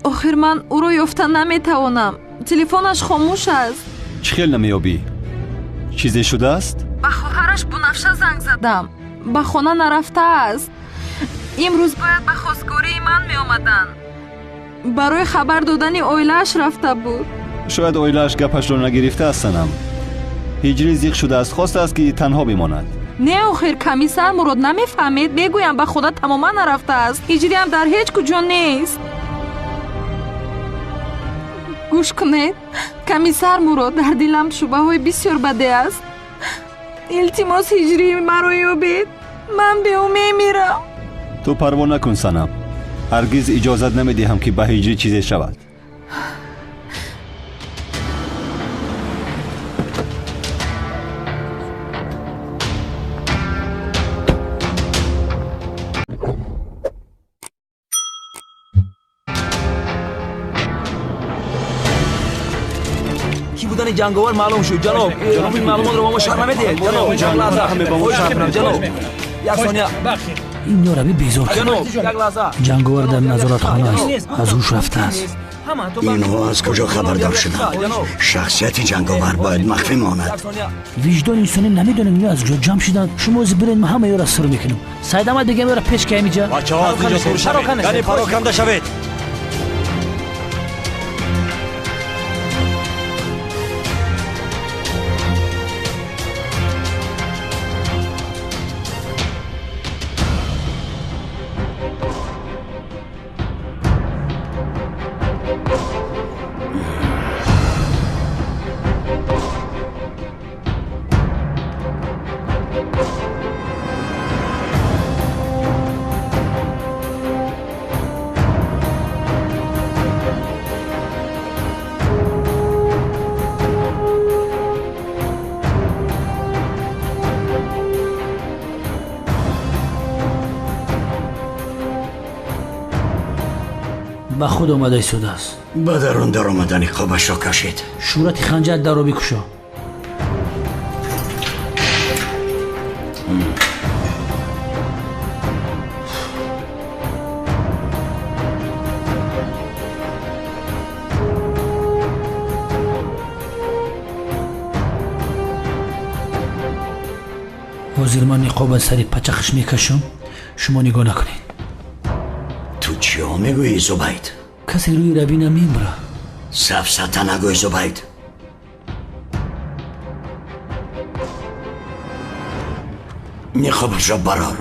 [SPEAKER 9] Охир ман ӯро ёфта наметавонам. Телефонаш хомӯш аст.
[SPEAKER 10] Чӣ хел намеёбӣ? Чизе шудааст?
[SPEAKER 9] Ба хоҳараш Бунафша занг задам. Ба хона нарафтааст. Имрӯз бояд ба хостгории ман меомаданд. Барои хабар додани оилааш рафта буд.
[SPEAKER 10] Шояд оилааш гапашро нагирифтааст, санам. Ҳиҷрӣ зиқ шудааст, хостааст, ки танҳо бимонад.
[SPEAKER 9] Не, охир комиссар Мурод, намефаҳмед. Мегӯям, ба хона тамоман нарафтааст. Ҳиҷриам дар ҳеҷ куҷо нест. Гӯш кунед, комиссар Мурод, дар дилам шубҳаҳои бисёр баде аст. Илтимос, ҳиҷрии маро ёбед. Ман бе ӯ мемирам.
[SPEAKER 10] Ту парво накун, санам. Ҳаргиз иҷозат намедиҳам, ки ба ҳиҷрӣ чизе шавад.
[SPEAKER 18] Ки будани ҷанговар маълум шуд, ҷаноб. Ин маълумотро ба мо шарҳ намедиҳед, ҷаноб? Як лаҳза, хоҳиш мекунам, ҷаноб, як сония.
[SPEAKER 3] Ин ёраби безор кард.
[SPEAKER 18] Ҷаноб, як лаҳза.
[SPEAKER 3] Ҷанговар дар назоратхона аст, аз ҳуш рафтааст.
[SPEAKER 19] Инҳо аз куҷо хабардор шуданд? Шахсияти ҷанговар бояд махфӣ монад.
[SPEAKER 3] Виҷдони инсонӣ намедонем ино аз куҷо ҷамъ шуданд. Шумо ози биред, ман ҳама ёра сир мекунам. Сайдама дигам ёра пеш ки ҳамиҷа.
[SPEAKER 5] Бачаҳо, аз инҷо дур шавед, яъне пароканда шавед.
[SPEAKER 3] Ба худ омада истодааст.
[SPEAKER 19] Ба дарун даромада ниқобашро кашид.
[SPEAKER 3] Шӯҳрати ханҷар дарро бикушо. Ҳозир ман ниқоб аз сари пачақаш мекашам, шумо нигоҳ накунед.
[SPEAKER 19] Ту чиҳо мегӯӣ, Зубайд?
[SPEAKER 3] Касе рӯи рабӣ намебара.
[SPEAKER 19] Сафсата нагӯй, Зубайд. Ниқобашро барор.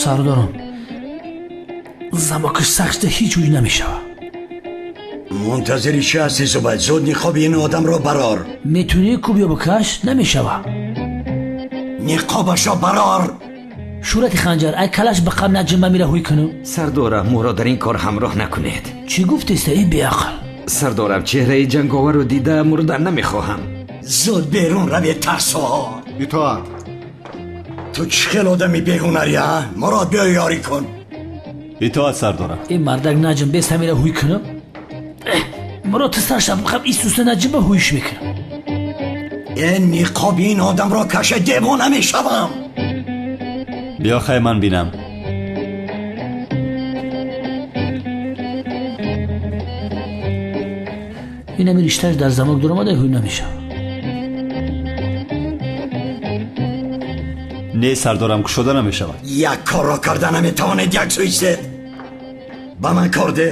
[SPEAKER 3] Сардорам, замокаш сахт, ҳеҷ ҷуй намешава.
[SPEAKER 19] Мунтазири чӣ ҳастӣ, Зубайд? Зуд ниқоби ин одамро барор.
[SPEAKER 3] Метунӣ куб ё бикаш, намешава.
[SPEAKER 19] Ниқобашро барор.
[SPEAKER 3] Шӯрати ханҷар, ай калаш ба қам наҷима мира ҳуй кунам.
[SPEAKER 21] Сардорам, моро дар ин кор ҳамроҳ накунед.
[SPEAKER 3] Чӣ гуфтеста, эй беақл?
[SPEAKER 21] Сардорам, чеҳраи ҷанговарро дида мурдан намехоҳам.
[SPEAKER 19] Зуд берун равед, тарсоҳо.
[SPEAKER 2] Итоат.
[SPEAKER 19] Ту чӣ хел одами беҳунарӣ, а? Мурод, биё ёрӣ кун.
[SPEAKER 10] Итоат, сардорам.
[SPEAKER 3] Эй мардак наҷим, бес ҳамира ҳуй кунам. Мурод, ту саршам қаб исуса наҷима ҳуйш мекунам.
[SPEAKER 19] Э, ниқоби ин одамро каша, девона мешавам.
[SPEAKER 10] Биё хай ман бинам.
[SPEAKER 3] Инами риштааш дар замок дуромада ҳуй намешавад.
[SPEAKER 10] Не, сардорам, кушода намешавад.
[SPEAKER 19] Як корро карда наметавонед, як сӯ истед. Ба ман кор де.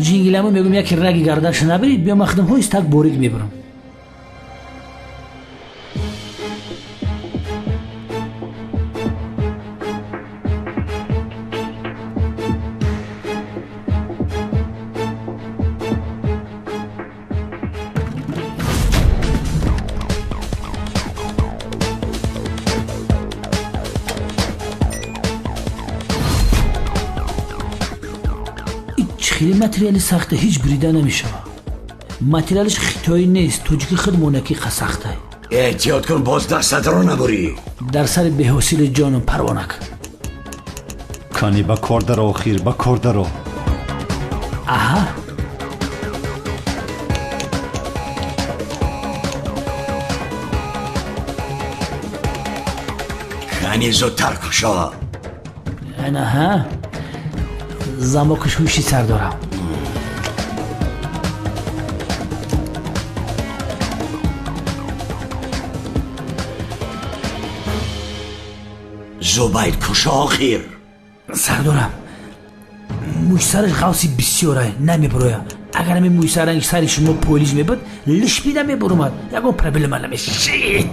[SPEAKER 3] Ҷингиламо мегӯм, яке раги гардаша набирид, биё ман худам ҳоиз так борик мебарам. Хеле материали сахта, ҳеҷ бурида намешавад. Материалиш хитоӣ нест, тоҷики худмонаки сахта.
[SPEAKER 19] Эҳтиёт кун, боз дастатро набурӣ.
[SPEAKER 3] Дар сари беҳосили ҷонам парво накун.
[SPEAKER 10] Кани ба кор даро, охир, ба кор даро.
[SPEAKER 3] Аҳа.
[SPEAKER 19] Кани зудтар кушо.
[SPEAKER 3] Анаҳа. Замокаш ҳуши сар дорам.
[SPEAKER 19] Зубайд, кушо охир.
[SPEAKER 3] Сардорам, мӯйсараш ғавси бисёрай, намебуроя. Агар ҳамин мӯйсаранги сари шумо полиж мебуд, лишбида мебурумад, ягон проблема намешид.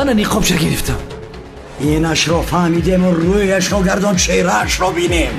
[SPEAKER 3] Ана ниқобша гирифтам.
[SPEAKER 19] Инашро фаҳмидему рӯяшро гардон, чеҳраашро бинем.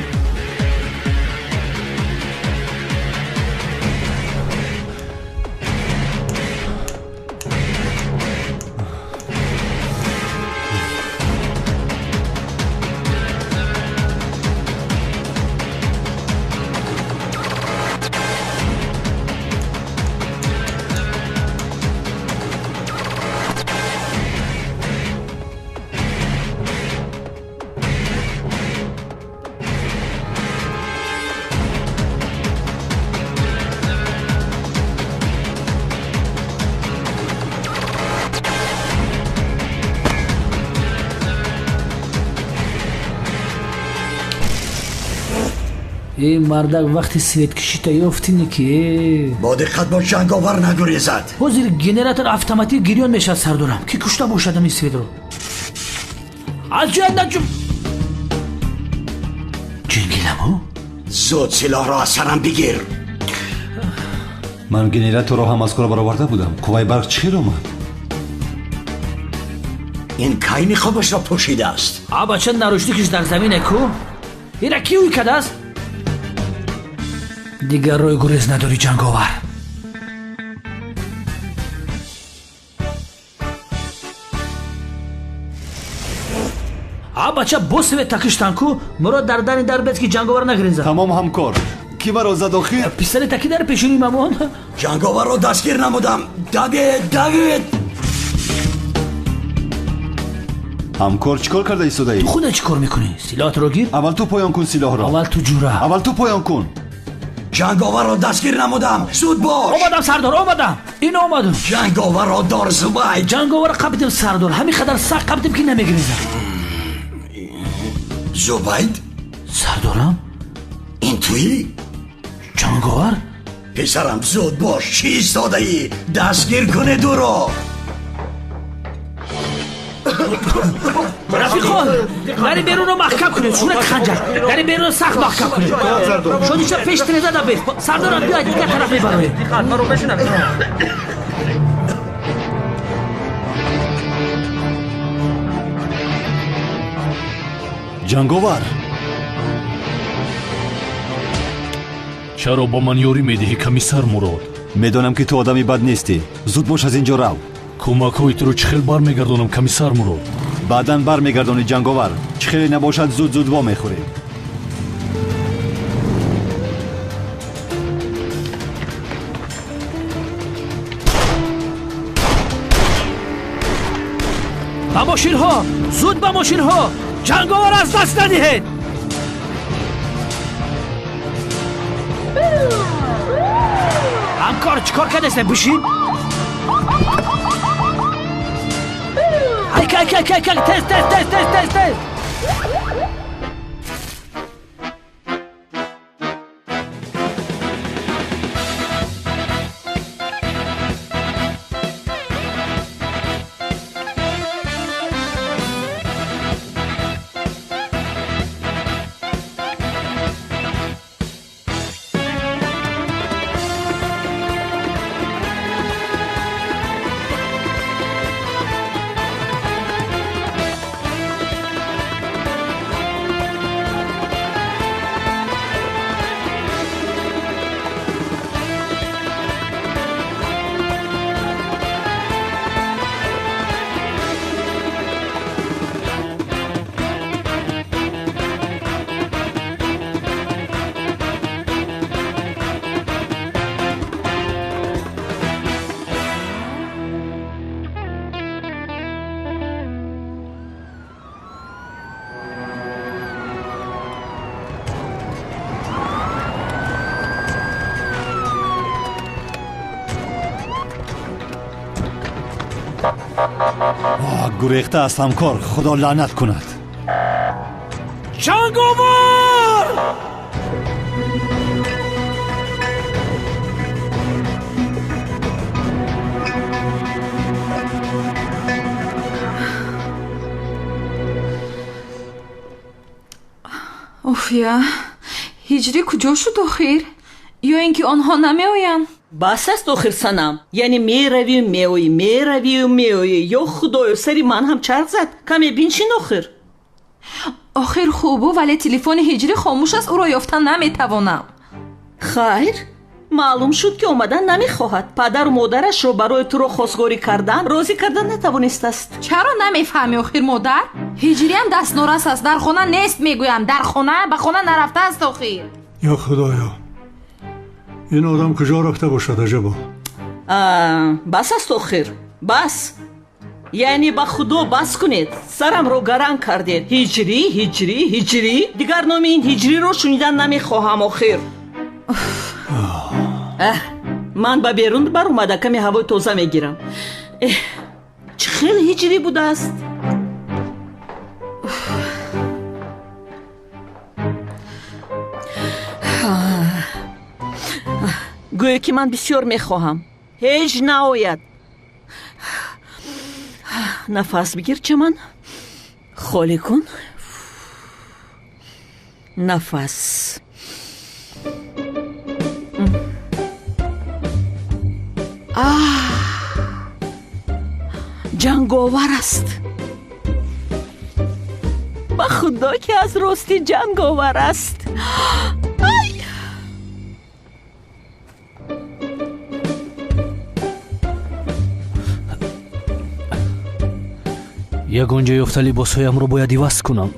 [SPEAKER 3] Эй мардак, вақти светкишита ёфтине ки
[SPEAKER 19] бо диққат бош, ҷанговар нагурезад.
[SPEAKER 3] Ҳозир генератор автоматӣ гирён мешавад, сардорам. Ки кушта бошад ҳамин светро? Аз ҷоят наҷум. Ҷингиламо?
[SPEAKER 19] Зуд силоҳро аз сарам бигир.
[SPEAKER 10] Ман генераторро ҳам аз кор бароварда будам. Қувваи барқ чӣ хел омад?
[SPEAKER 19] Ин кай ниқобашро пӯшидааст?
[SPEAKER 3] А бача, нарушникиш дар замине ку? Ира ки ӯй кардааст? Дигар роҳи гурез надорӣ, ҷанговар. А бача, бо свет такиштан ку? Мурод, дар дани дар бес ки ҷанговар нагрезад.
[SPEAKER 10] Тамом, ҳамкор. Ки маро зад охир?
[SPEAKER 3] Писари таки дар пешони мамон.
[SPEAKER 19] Ҷанговарро дастгир намудам. Давед, давед!
[SPEAKER 10] Ҳамкор, чӣ кор карда истодаӣ?
[SPEAKER 3] Ту худа чӣ кор мекунӣ? Силоҳатро гир.
[SPEAKER 10] Аввал ту поён кун силоҳро.
[SPEAKER 3] Аввал ту, ҷура.
[SPEAKER 10] Аввал ту поён кун.
[SPEAKER 19] Ҷанговарро дастгир намудам. Зуд бош.
[SPEAKER 3] Омадам, сардор, омадам. Ин омадам.
[SPEAKER 19] Ҷанговарро дор, Зубайд.
[SPEAKER 3] Ҷанговарро қапидем, сардор. Ҳамин қадар сахт қапидем ки намегирезад.
[SPEAKER 19] Зубайд?
[SPEAKER 3] Сардорам?
[SPEAKER 19] Ин туӣ?
[SPEAKER 3] Ҷанговар?
[SPEAKER 19] Писарам, зуд бош, чӣ истодаӣ? Дастгир кунед ӯро.
[SPEAKER 3] Рафиқон, дари берунро маҳкам кунед. Шӯрати ханҷар, дари берунро сахт маҳкам кунед. Шодиша пеш тиреза бес. Сардорам, биёед, дигар тараф мебароем.
[SPEAKER 10] Ҷанговар.
[SPEAKER 4] Чаро ба ман ёрӣ медиҳӣ, комиссар Мурод?
[SPEAKER 10] Медонам, ки ту одами бад нестӣ. Зуд бош, аз ин ҷо рав.
[SPEAKER 4] Кӯмакҳои туро чӣ хел бармегардонам, комиссар Мурод?
[SPEAKER 10] Баъдан бармегардонӣ, ҷанговар. Чӣ хеле набошад, зуд зуд во мехӯрем.
[SPEAKER 3] Ба мошинҳо, зуд ба мошинҳо! Ҷанговар аз даст надиҳед! Ҳамкор, чӣ кор кардастем? Бишин. Айка, айка, айка, айка, тез, тез, тез, тез, тез, тез!
[SPEAKER 10] Гурехта аст, ҳамкор, худо лаънат кунад.
[SPEAKER 3] Ҷанговар!
[SPEAKER 9] Офия, ҳиҷрӣ куҷо шуд охир? Ё ин ки онҳо намеоянд?
[SPEAKER 22] Бас аст охир, Санам. Яъне меравию меоӣ, меравию меоӣ. Ё худоё, сари ман ҳам чарх зад. Каме биншин охир.
[SPEAKER 9] Охир хубу, вале телефони ҳиҷрӣ хомӯш аст, ӯро ёфта наметавонам.
[SPEAKER 22] Хайр, маълум шуд, ки омадан намехоҳад. Падару модарашро барои туро хостгорӣ кардан розӣ карда натавонистааст.
[SPEAKER 9] Чаро намефаҳмӣ охир, модар? Ҳиҷриам дастнорас аст, дар хона нест, мегӯям. Дар хона, ба хона нарафтааст охир.
[SPEAKER 17] Ё худоё, ин одам куҷо рафта бошад аҷабо?
[SPEAKER 22] Бас аст охир, бас. Яъне ба худо, бас кунед, сарамро гаранг кардед. Ҳиҷрӣ, ҳиҷрӣ, ҳиҷрӣ. Дигар номи ин ҳиҷриро шунидан намехоҳам охир. Ман ба берун баромада каме ҳавои тоза мегирам. Чӣ хел ҳиҷрӣ будааст? Гӯё ки ман бисёр мехоҳам, ҳеҷ наояд. Нафас бигир, Чаман, холӣ кун нафас. Ҷанговар аст. Ба худо, ки аз ростӣ ҷанговар аст. Ай!
[SPEAKER 13] Ягон ҷо ёфта либосҳоямро бояд иваз кунам.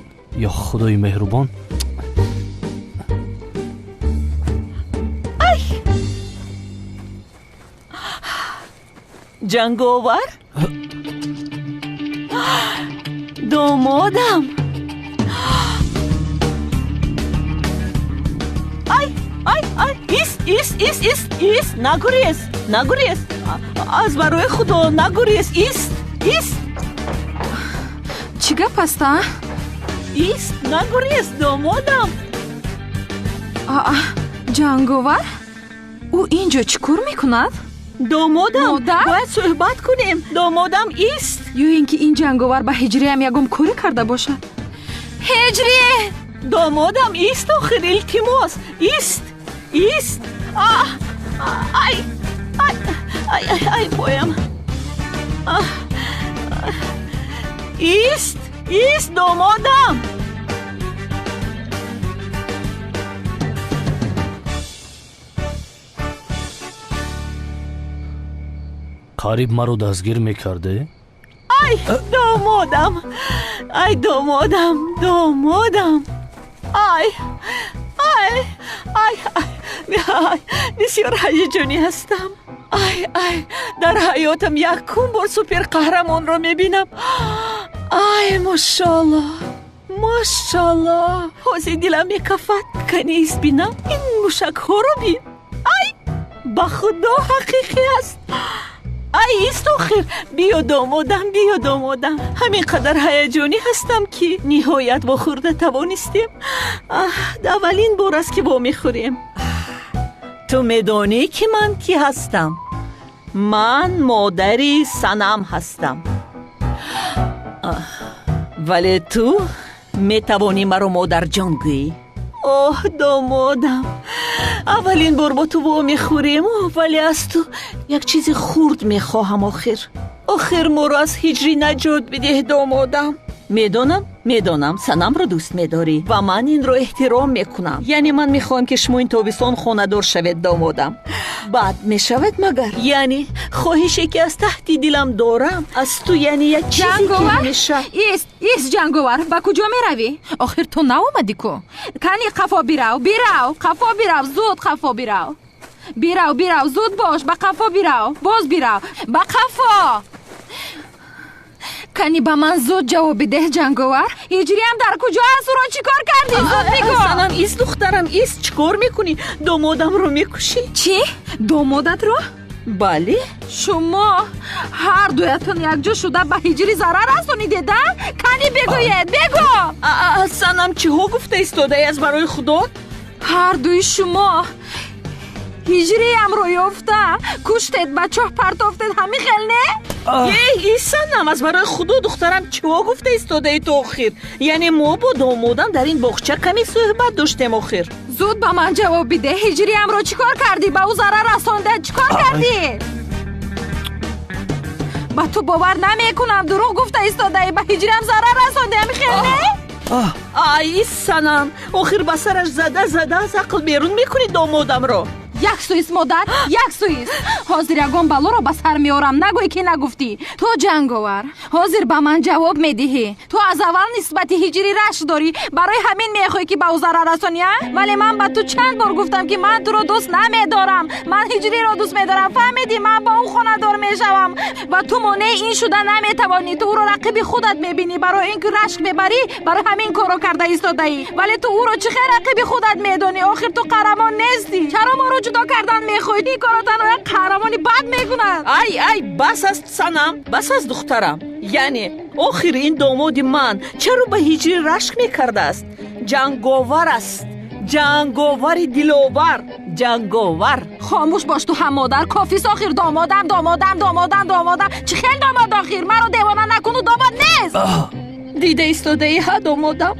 [SPEAKER 13] Ё худои меҳрубон.
[SPEAKER 22] Ай! Ҷанговар, домодам. Ай, ай, ай, ист, ист, ист, ист, ист, нагурез, нагурез, аз барои худо нагурез, ист, ист.
[SPEAKER 9] Чӣ гап аст, а?
[SPEAKER 22] Ист, нагурез, домодам.
[SPEAKER 9] Аа, ҷанговар, ӯ ин ҷо чӣ кор мекунад?
[SPEAKER 22] Домодам,
[SPEAKER 9] модар,
[SPEAKER 22] бояд суҳбат кунем. Домодам, ист.
[SPEAKER 9] Ё ин ки ин ҷанговар ба ҳиҷриам ягон корӣ карда бошад? Ҳиҷрӣ!
[SPEAKER 22] Домодам, ист охир, илтимос, ист, ист. Ай, ай, ай, ай, ай, поям. Ист, ист, домодам.
[SPEAKER 4] Қариб маро дастгир мекарде?
[SPEAKER 22] Ай, домодам, ай, домодам, домодам, ай, ай, ай, ай, бисёр ҳаяҷонӣ ҳастам. Ай, ай, дар ҳаётам якум бор суперқаҳрамонро мебинам. Ай, мошоалло, мошоалло, ҳозир дилам мекафад. Кани ист бинам, ин мушакҳоро бин. Ай, ба худо ҳақиқӣ аст. Ай, ист охир. Биё, домодам, биё, домодам. Ҳамин қадар ҳаяҷонӣ ҳастам, ки ниҳоят вохӯрда тавонистем. Аввалин бор аст, ки вомехӯрем. Ту медонӣ, ки ман кӣ ҳастам? Ман модари Санам ҳастам, вале ту метавонӣ маро модарҷон гӯӣ. Оҳ, домодам, аввалин бор бо ту вомехӯрем, вале аз ту як чизи хурд мехоҳам. Охир, охир моро аз ҳиҷрӣ наҷот бидеҳ, домодам. Медонам, медонам, Санамро дӯст медорӣ ва ман инро эҳтиром мекунам. Яъне ман мехоҳам, ки шумо ин тобистон хонадор шавед, домодам. Бад мешавад магар? Яъне хоҳише, ки аз таҳти дилам дорам аз ту, яъне як чизе, ки ҳамеша
[SPEAKER 9] Ист, ист, Ҷанговар, ба куҷо меравӣ? Охир ту наомадӣ ку. Кани қафо бирав, бирав, қафо бирав, зуд қафо бирав, бирав, бирав, зуд бош, ба қафо бирав, боз бирав ба қафо. Кани ба ман зуд ҷавоб бидеҳ, Ҷанговар, Ҳиҷриям дар куҷо аст? Ӯро чӣ кор кардӣ? Зуд бигӯ.
[SPEAKER 22] Санам, ист, духтарам, ист. Чӣ кор мекунӣ? Домодамро мекушӣ.
[SPEAKER 9] Чӣ? Домодатро?
[SPEAKER 22] Бале.
[SPEAKER 9] Шумо ҳар дуятон якҷо шуда ба Ҳиҷрӣ зарар расонидед, а? Кани бигӯед, бигӯ.
[SPEAKER 22] Санам, чиҳо гуфта истодаи, аз барои худо?
[SPEAKER 9] Ҳар дуи шумо Ҳиҷриямро ёфта куштед, ба чоҳ партофтед, ҳамин хел, не?
[SPEAKER 22] Эй, Санам, аз барои худо, духтарам, чиҳо гуфта истодаи ту охир? Яъне мо бо домодам дар ин боғча каме суҳбат доштем охир.
[SPEAKER 9] Зуд ба ман ҷавоб бидеҳ, Ҳиҷриямро чӣ кор кардӣ? Ба ӯ зарар расонда чӣ кор кардӣ? Ба ту бовар намекунам, дурӯғ гуфта истодаӣ. Ба Ҳиҷриям зарар расонди, ҳамин хел, не?
[SPEAKER 22] Ай, Санам, охир ба сараш зада зада аз ақл берун мекунӣ домодамро.
[SPEAKER 9] Як суист, модар, як суист. Ҳозир ягон балоро ба сар меорам, нагӯй, ки нагуфтӣ. Ту, Ҷанговар, ҳозир ба ман ҷавоб медиҳӣ. Ту аз аввал нисбати Ҳиҷрӣ рашк дорӣ, барои ҳамин мехоҳӣ, ки ба ӯ зарар расонӣ, а? Вале ман ба ту чанд бор гуфтам, ки ман туро дӯст намедорам, ман Ҳиҷриро дӯст медорам, фаҳмидӣ? Ман бо ӯ хонадор мешавам ва ту монеи ин шуда наметавонӣ. Ту ӯро рақиби худат мебинӣ, барои ин ки рашк мебарӣ, барои ҳамин корро карда истодаӣ. Вале ту ӯро чӣ хел рақиби худат медонӣ? Охир ту қаҳрамон нестӣ, чаро моро ҷудо кардан мехоҳӣ? Ин корро танҳо як қаҳрамони бад мекунад.
[SPEAKER 22] Ай, ай, бас аст, Санам, бас аст, духтарам. Яъне охир ин домоди ман чаро ба Ҳиҷрӣ рашк мекардааст? Ҷанговар аст, ҷанговари диловар, ҷанговар.
[SPEAKER 9] Хомӯш бош ту ҳам, модар, кофист охир. Домодам, домодам, домодам, домодам. Чӣ хел домод охир? Маро девона накуну, домод нест.
[SPEAKER 22] Дида истодаи, ҳа, домодам?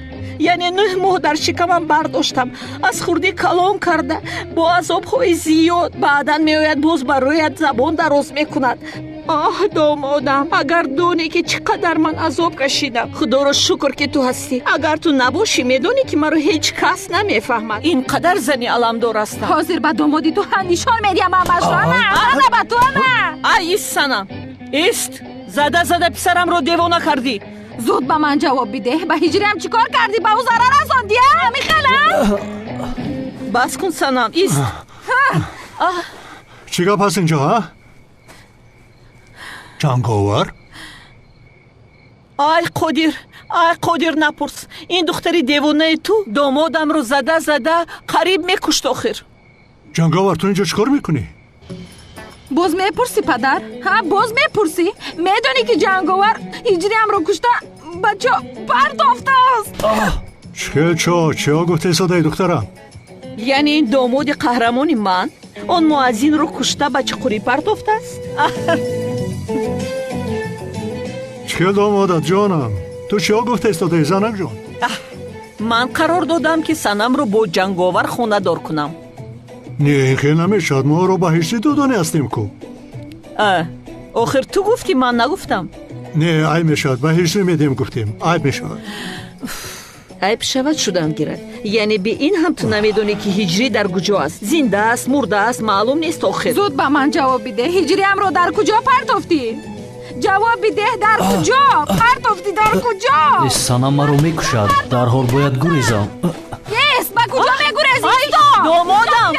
[SPEAKER 22] Яъне 9 моҳ дар шикамам бардоштам, аз хурдӣ калон карда, бо азобҳои зиёд. Баъдан меояд, боз ба рӯят забон дароз мекунад. Оҳ, домодам, агар донӣ, ки чӣ қадар ман азоб кашидам. Худоро шукр, ки ту ҳастӣ. Агар ту набошӣ, медонӣ, ки маро ҳеҷ кас намефаҳмад. Ин қадар зани аламдор ҳастам.
[SPEAKER 9] Ҳозир ба домоди ту ҳам нишон медиҳам ҳамашро. Ана, ана ба ту, ана.
[SPEAKER 22] Ай, ист, Санам, ист. Зада зада писарамро девона кардӣ.
[SPEAKER 9] Зуд ба ман ҷавоб бидеҳ, ба Ҳиҷриам чӣ кор кардӣ? Ба ӯ зарар расондӣ, а, ҳамин хел, а?
[SPEAKER 22] Бас кун, Санам, ист.
[SPEAKER 17] Чӣ гап ҳаст инҷо, а, Ҷанговар?
[SPEAKER 22] Ай, Қодир, ай, Қодир, напурс. Ин духтари девонаи ту домодамро зада зада қариб мекушт охир.
[SPEAKER 17] Ҷанговар, ту инҷо чӣ кор мекунӣ?
[SPEAKER 9] Боз мепурсӣ, падар, ҳа? Боз мепурсӣ? Медонӣ, ки Ҷанговар Ҳиҷриамро кушта ба чоҳ партофтааст.
[SPEAKER 17] Чӣ чо? Чиҳо гуфта истодаи, духтарам?
[SPEAKER 22] Яъне ин домоди қаҳрамони ман он муаззинро кушта ба чуқурӣ партофтааст.
[SPEAKER 17] Чӣ хел домодат, ҷонам? Ту чиҳо гуфта истодаи, занакҷон?
[SPEAKER 22] Ман қарор додам, ки Санамро бо Ҷанговар хонадор кунам.
[SPEAKER 17] Не, ин хел намешавад. Мо ӯро ба Ҳиҷрӣ додонӣ ҳастем ку.
[SPEAKER 22] Охир ту гуфтӣ, ман нагуфтам.
[SPEAKER 17] Не, айб мешавад. Ба Ҳиҷрӣ медиҳем гуфтем, айб мешавад.
[SPEAKER 22] Айб шавад шудан гирад. Яъне бе ин ҳам ту намедонӣ, ки Ҳиҷрӣ дар куҷо аст. Зинда аст, мурда аст, маълум нест охир.
[SPEAKER 9] Зуд ба ман ҷавоб бидеҳ. Ҳиҷриамро дар куҷо партофтӣ? Ҷавоб бидеҳ, дар куҷо партофтӣ, дар куҷо?
[SPEAKER 13] Санам маро мекушад, дарҳол бояд гурезам.
[SPEAKER 9] Ес, ба куҷо мегурезӣ?
[SPEAKER 22] Домодам,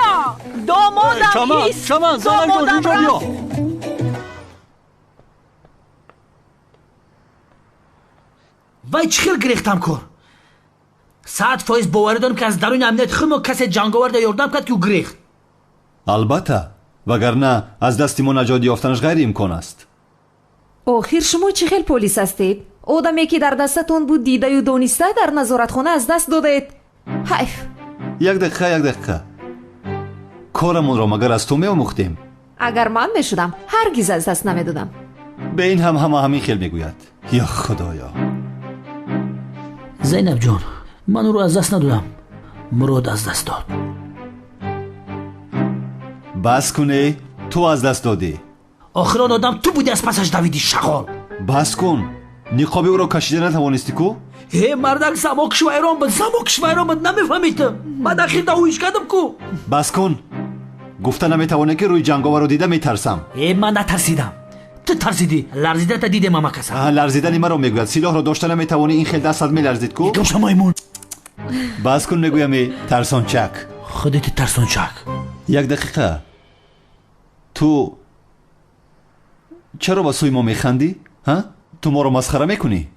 [SPEAKER 22] домодам,
[SPEAKER 17] Чаман, Чаман, занакҷон, инҷо биё.
[SPEAKER 3] Вай чӣ хел гирехтам кор? 100% боварӣ дорам, ки аз даруни амнияти худ мо касе ҷанговарда ёрдам кард, ки ӯ гирехт.
[SPEAKER 10] Албатта, вагарна аз дасти мо наҷот ёфтанаш ғайриимкон аст.
[SPEAKER 14] Охир шумо чӣ хел полис ҳастед? Одаме, ки дар дастатон буд, дидаю дониста дар назоратхона аз даст додаед. Ҳайф.
[SPEAKER 10] Як дақиқа, як дақиқа. Корамонро магар аз ту меомӯхтем?
[SPEAKER 14] Агар ман мешудам, ҳаргиз аз даст намедодам.
[SPEAKER 10] Бе ин ҳам ҳама ҳамин хел мегӯяд. Ё худоё.
[SPEAKER 3] Зайнабҷон, ман ӯро аз даст надодам, Мурод аз даст дод.
[SPEAKER 10] Бас куне, ту аз даст додӣ.
[SPEAKER 3] Охир он одам ту будӣ, аз пасаш давидӣ, шағол.
[SPEAKER 10] Бас кун, ниқоби ӯро кашида натавонистӣ ку?
[SPEAKER 3] Э, мардак, замокш вайрон буд, замокш вайрон буд, намефаҳмӣ ту. Ман ахир давоиш кардам ку.
[SPEAKER 10] Бас кун, гуфта наметавонӣ, ки рӯи ҷанговарро дида метарсам.
[SPEAKER 3] Э, ман натарсидам, ту тарсидӣ, ларзидата дидем ама каса.
[SPEAKER 10] Ларзидани маро мегӯяд. Силоҳро дошта наметавонӣ, ин хел дастат меларзид ку.
[SPEAKER 3] Гумша, маймун.
[SPEAKER 10] Бас кун, мегӯям, тарсончак.
[SPEAKER 3] Худати тарсончак.
[SPEAKER 10] Як дақиқа, ту чаро ба сӯи мо механдӣ? Ҳа, ту моро масхара мекунӣ?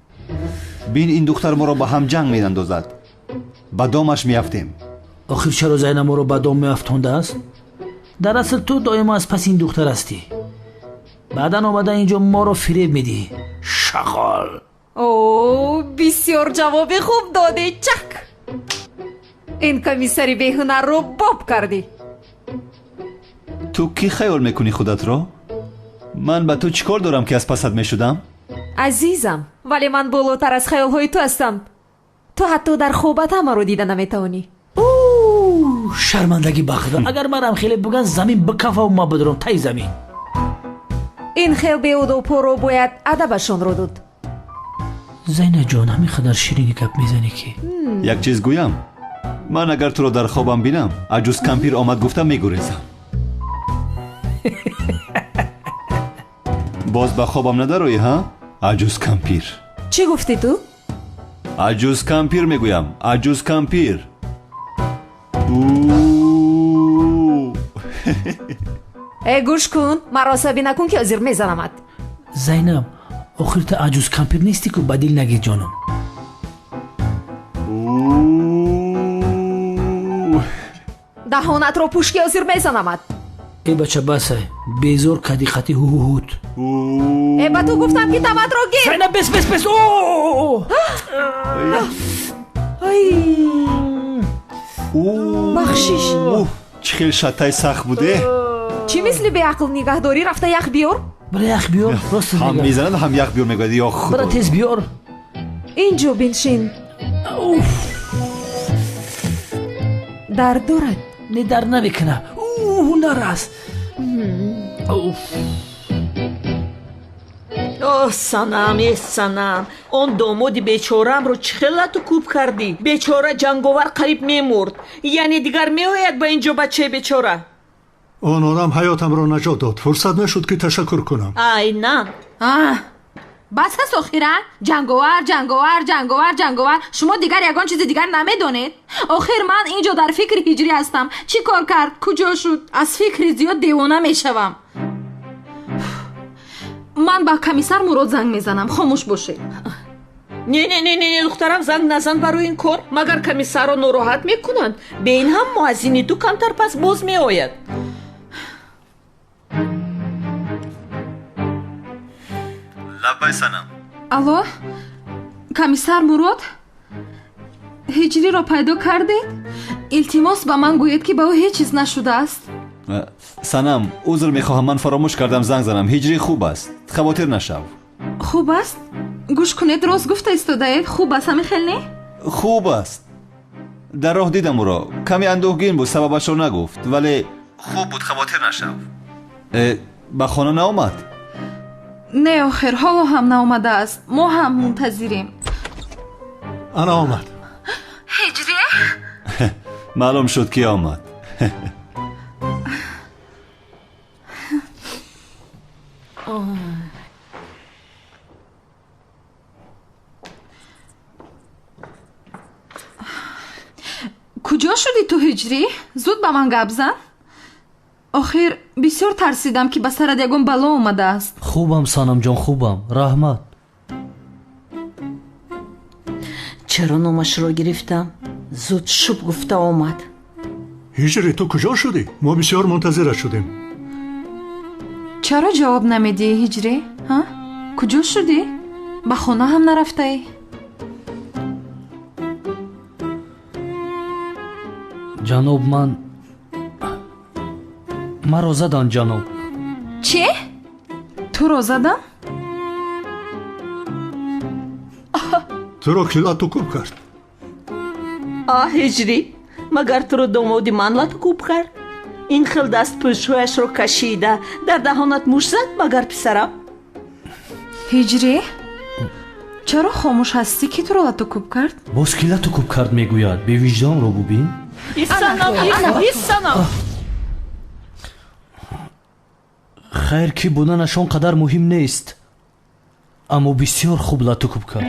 [SPEAKER 10] Бин, ин духтар моро ба ҳам ҷанг меандозад, ба домаш меафтем.
[SPEAKER 3] Охир чаро Зайнаб моро ба дом меафтондааст? Дар асл ту доимо аз паси ин духтар ҳастӣ. Баъдан омада инҷо моро фиреб медиҳӣ, шағол.
[SPEAKER 14] О, бисёр ҷавоби хуб додӣ, чак. Ин комиссари беҳунарро боб кардӣ.
[SPEAKER 10] Ту кӣ хаёл мекунӣ худатро? Ман ба ту чӣ кор дорам, ки аз пасат мешудам?
[SPEAKER 14] Азизам, вале ман болотар аз хаёлҳои ту ҳастам. Ту ҳатто дар хобат ҳамаро дида наметавонӣ.
[SPEAKER 3] Шармандагӣ ба худо, агар манам хеле буган, замин бикафаву ма бидурам таи замин.
[SPEAKER 14] Ин хел беодобҳоро бояд адабашонро дод.
[SPEAKER 3] Зайнаҷон, ҳамин қадар ширини гап мезанӣ, ки
[SPEAKER 10] Як чиз гӯям, ман агар туро дар хобам бинам, аҷуз кампир омад гуфта мегурезам. Боз ба хобам надароӣ, ҳа, аҷуз кампир?
[SPEAKER 14] Чӣ гуфтӣ ту?
[SPEAKER 10] Аҷуз кампир мегӯям, аҷуз кампир.
[SPEAKER 14] Э, гӯш кун, маро асабӣ накун, ки ҳозир мезанамат.
[SPEAKER 3] Зайнаб, охир ту аҷуз кампир нестӣ ку, ба дил нагир, ҷонам.
[SPEAKER 14] Даҳонатро пӯш, ки ҳозир мезанамат.
[SPEAKER 3] Э, бача, басай, безор кади қати ҳуҳуҳут.
[SPEAKER 14] Э, ба ту гуфтам, ки таватро гир.
[SPEAKER 3] Зайнаб, бес, бес, бес.
[SPEAKER 14] Бахшиш.
[SPEAKER 10] Чӣ хел шаттаи сахт буде.
[SPEAKER 14] Чӣ мисли беақл нигаҳ дорӣ? Рафта ях биёр.
[SPEAKER 3] Бира ях биёр, рост.
[SPEAKER 10] Ҳам мезанад, ҳам ях биёр мегӯяд, ё худо.
[SPEAKER 3] Бира тез биёр.
[SPEAKER 14] Инҷо биншин. Дард дорад?
[SPEAKER 3] Не, дард намекунад, ҳунар аст.
[SPEAKER 22] О, Санам, э, Санам, он домоди бечораамро чӣ хел лату кӯб кардӣ? Бечора ҷанговар қариб мемурд. Яъне дигар меояд ба инҷо бачаи бечора?
[SPEAKER 17] Он одам ҳаётамро наҷот дод, фурсат нашуд, ки ташаккур кунам.
[SPEAKER 22] Айнан.
[SPEAKER 9] Бас аст охира. Ҷанговар, ҷанговар, ҷанговар, ҷанговар. Шумо дигар ягон чизи дигар намедонед? Охир ман инҷо дар фикри Ҳиҷрӣ ҳастам. Чӣ кор кард, куҷо шуд? Аз фикри зиёд девона мешавам. Ман ба комиссар Мурод занг мезанам, хомӯш бошед.
[SPEAKER 22] Не, не, не, не, духтарам, занг назан барои ин кор. Магар комиссарро нороҳат мекунанд? Бе ин ҳам муаззини ту камтар пас боз меояд.
[SPEAKER 10] Лаббай, Санам.
[SPEAKER 9] Алло, комиссар Мурод, Ҳиҷриро пайдо кардед? Илтимос, ба ман гӯед, ки ба ӯ ҳеҷ чиз нашудааст.
[SPEAKER 10] Санам, узр мехоҳам, ман фаромӯш кардам занг занам. Ҳиҷрӣ хуб аст, хавотир нашав.
[SPEAKER 9] Хуб аст? Гӯш кунед, рост гуфта истодаед? Хуб аст, ҳамин хел не?
[SPEAKER 10] Хуб аст. Дар роҳ дидам ӯро, каме андӯҳгин буд, сабабашро нагуфт, вале хуб буд, хавотир нашав. Ба хона наомад?
[SPEAKER 9] Не, охир ҳоло ҳам наомадааст, мо ҳам мунтазирем.
[SPEAKER 17] Ана омад.
[SPEAKER 10] Маълум шуд, ки омад.
[SPEAKER 9] Куҷо шудӣ ту, Ҳиҷрӣ? Зуд ба ман гап зан. Охир бисёр тарсидам, ки ба сарат ягон бало омадааст.
[SPEAKER 13] Хубам, Санамҷон, хубам, раҳмат.
[SPEAKER 22] Чаро номашро гирифтам? Зуд шуб гуфта омад.
[SPEAKER 17] Ҳиҷрӣ, ту куҷо шудӣ? Мо бисёр мунтазират шудем.
[SPEAKER 9] Чаро ҷавоб намедиҳӣ, Ҳиҷрӣ? Ҳа, куҷо шудӣ? Ба хона ҳам нарафтаӣ?
[SPEAKER 13] Ҷаноб, ман маро задан, ҷаноб.
[SPEAKER 9] Чӣ? Туро задам?
[SPEAKER 17] Туро ки лату кӯб кард?
[SPEAKER 22] А, Ҳиҷрӣ, магар туро домоди ман лату кӯб кард? Ин хел дастпӯшҳояшро кашида дар даҳонат муш зад, магар писарам?
[SPEAKER 9] Ҳиҷрӣ, чаро хомӯш ҳастӣ? Ки туро лату кӯб кард?
[SPEAKER 13] Боз ки лату кӯб кард мегӯяд? Бевиҷдонро бубин.
[SPEAKER 22] Исанам.
[SPEAKER 13] Хайр, ки буданаш он қадар муҳим нест, аммо бисёр хуб лату кӯб кард.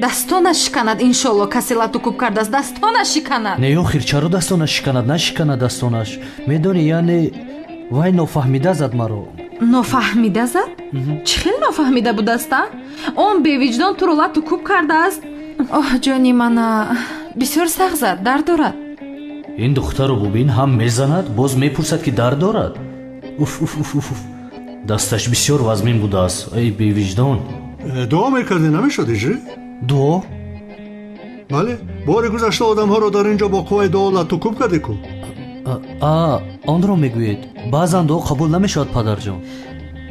[SPEAKER 9] Дастонаш шиканад, иншолло, касе лату кӯб кардааст, дастонаш шиканад.
[SPEAKER 13] Не, охир чаро дастонаш шиканад? Нашиканад дастонаш. Медонӣ, яъне вай нофаҳмида зад маро.
[SPEAKER 9] Нофаҳмида зад? Чӣ хел нофаҳмида будааст, а? Он бевиҷдон туро лату кӯб кардааст. Оҳ, ҷони мана, бисёр сахт зад, дард дорад.
[SPEAKER 13] Ин духтарро бубин, ҳам мезанад, боз мепурсад, ки дард дорад. Уф, уф, уф, уф, дасташ бисёр вазмин будааст. Эй бевиҷдон.
[SPEAKER 17] Дуо мекардӣ, намешуд, Ҳиҷрӣ?
[SPEAKER 13] Дуо?
[SPEAKER 17] Бале, бори гузашта одамҳоро дар ин ҷо бо қувваи дуо лату кӯб кардӣ ку.
[SPEAKER 13] А, онро мегӯед. Баъзан дуо қабул намешавад, падарҷон.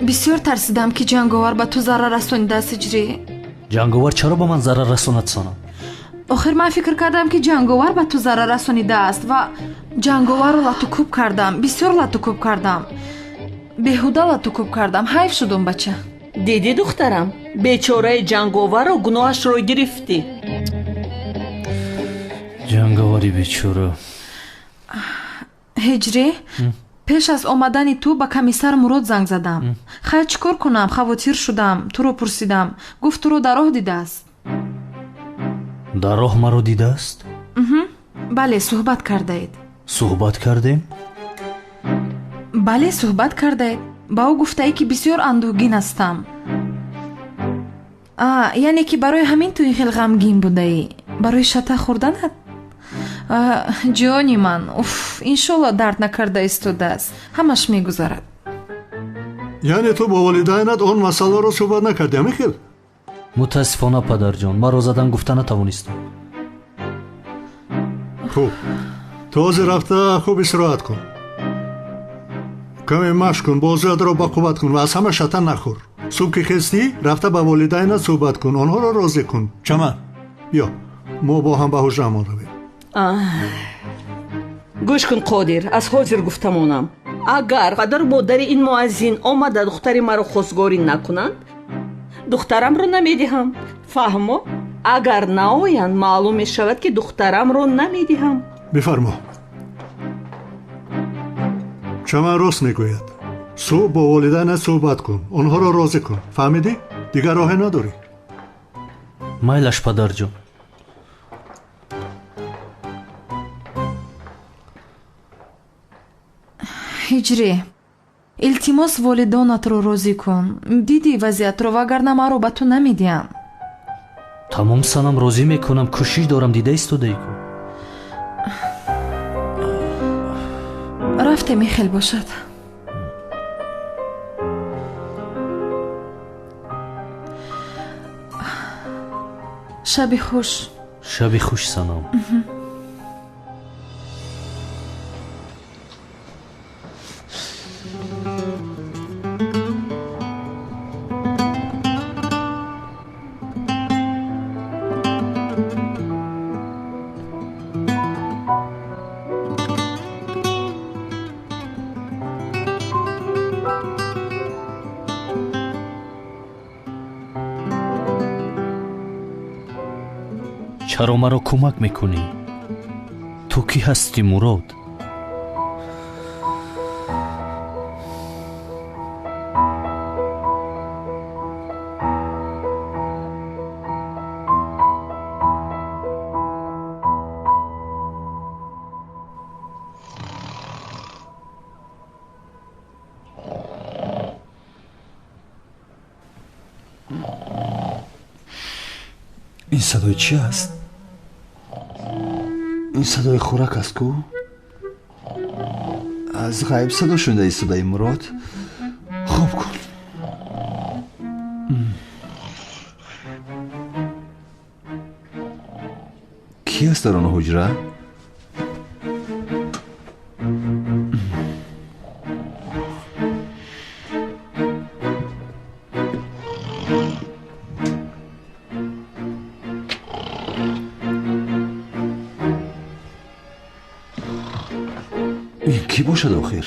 [SPEAKER 9] Бисёр тарсидам, ки Ҷанговар ба ту зарар расонидааст, Ҳиҷрӣ.
[SPEAKER 13] Ҷанговар чаро ба ман зарар расонад, Санам?
[SPEAKER 9] Охир ман фикр кардам, ки Ҷанговар ба ту зарар расонидааст ва Ҷанговарро лату кӯб кардам, бисёр лату кӯб кардам, беҳуда лату кӯб кардам. Ҳайф шудум, бача.
[SPEAKER 22] Дидӣ, духтарам, бечораи Ҷанговарро гуноҳашро гирифтӣ.
[SPEAKER 13] Ҷанговари бечора.
[SPEAKER 9] Ҳиҷрӣ, пеш аз омадани ту ба комиссар Мурод занг задам. Хайр, чӣ кор кунам, хавотир шудам, туро пурсидам. Гуфт, туро дар роҳ дидааст.
[SPEAKER 13] Дар роҳ маро дидааст?
[SPEAKER 9] Бале, суҳбат кардаед.
[SPEAKER 13] Суҳбат кардем?
[SPEAKER 9] Бале, суҳбат кардаед. Ба ӯ гуфтаӣ, ки бисёр андӯҳгин ҳастам. А, яъне ки барои ҳамин ту ин хел ғамгин будаӣ? Барои шата хӯрданат? Ҷони ман, уф, иншолло дард накарда истодааст, ҳамаш мегузарад.
[SPEAKER 17] Яъне ту бо волидайнат он масъаларо суҳбат накардӣ, ҳамин хел?
[SPEAKER 13] Мутаассифона, падарҷон, маро задан гуфта натавонистам.
[SPEAKER 17] Хуб, ту ҳозир рафта хуб истироҳат кун, каме машқ кун, бозуятро бақувват кун ва аз ҳама шата нахӯр. Субҳ ки хестӣ, рафта ба волидайнат суҳбат кун, онҳоро розӣ кун. Чаман, биё, мо бо ҳам ба ҳуҷраамон равем.
[SPEAKER 22] Гӯш кун, Қодир, аз ҳозир гуфтамонам, агар падару модари ин муаззин омада духтари маро хостгорӣ накунанд, духтарамро намедиҳам. Фаҳмо? Агар наоянд, маълум мешавад, ки духтарамро намедиҳам.
[SPEAKER 17] Бифармо. Чаман рост мегӯяд. Субҳ бо волидайнат суҳбат кун, онҳоро розӣ кун. Фаҳмидӣ? Дигар роҳе надорӣ.
[SPEAKER 13] Майлаш, падарҷон.
[SPEAKER 9] Ҳиҷрӣ, илтимос, волидонатро розӣ кун. Дидӣ вазъиятро, вагарна маро ба ту намедиҳам.
[SPEAKER 13] Тамом, Санам, розӣ мекунам, кӯшиш дорам, дида истодаӣ ку.
[SPEAKER 9] Рафтем, ин хел бошад. Шаби хуш.
[SPEAKER 13] Шаби хуш, Санам. Чаро маро кӯмак мекунӣ? Ту кӣ ҳастӣ, Мурод?
[SPEAKER 10] Ин садои чӣ аст? Ин садои хӯрак аст ку? Аз ғайб садо шунида истодаи, Мурод. Хоб кун. Кӣ аст дар он ҳуҷра? Ин кӣ бошад охир?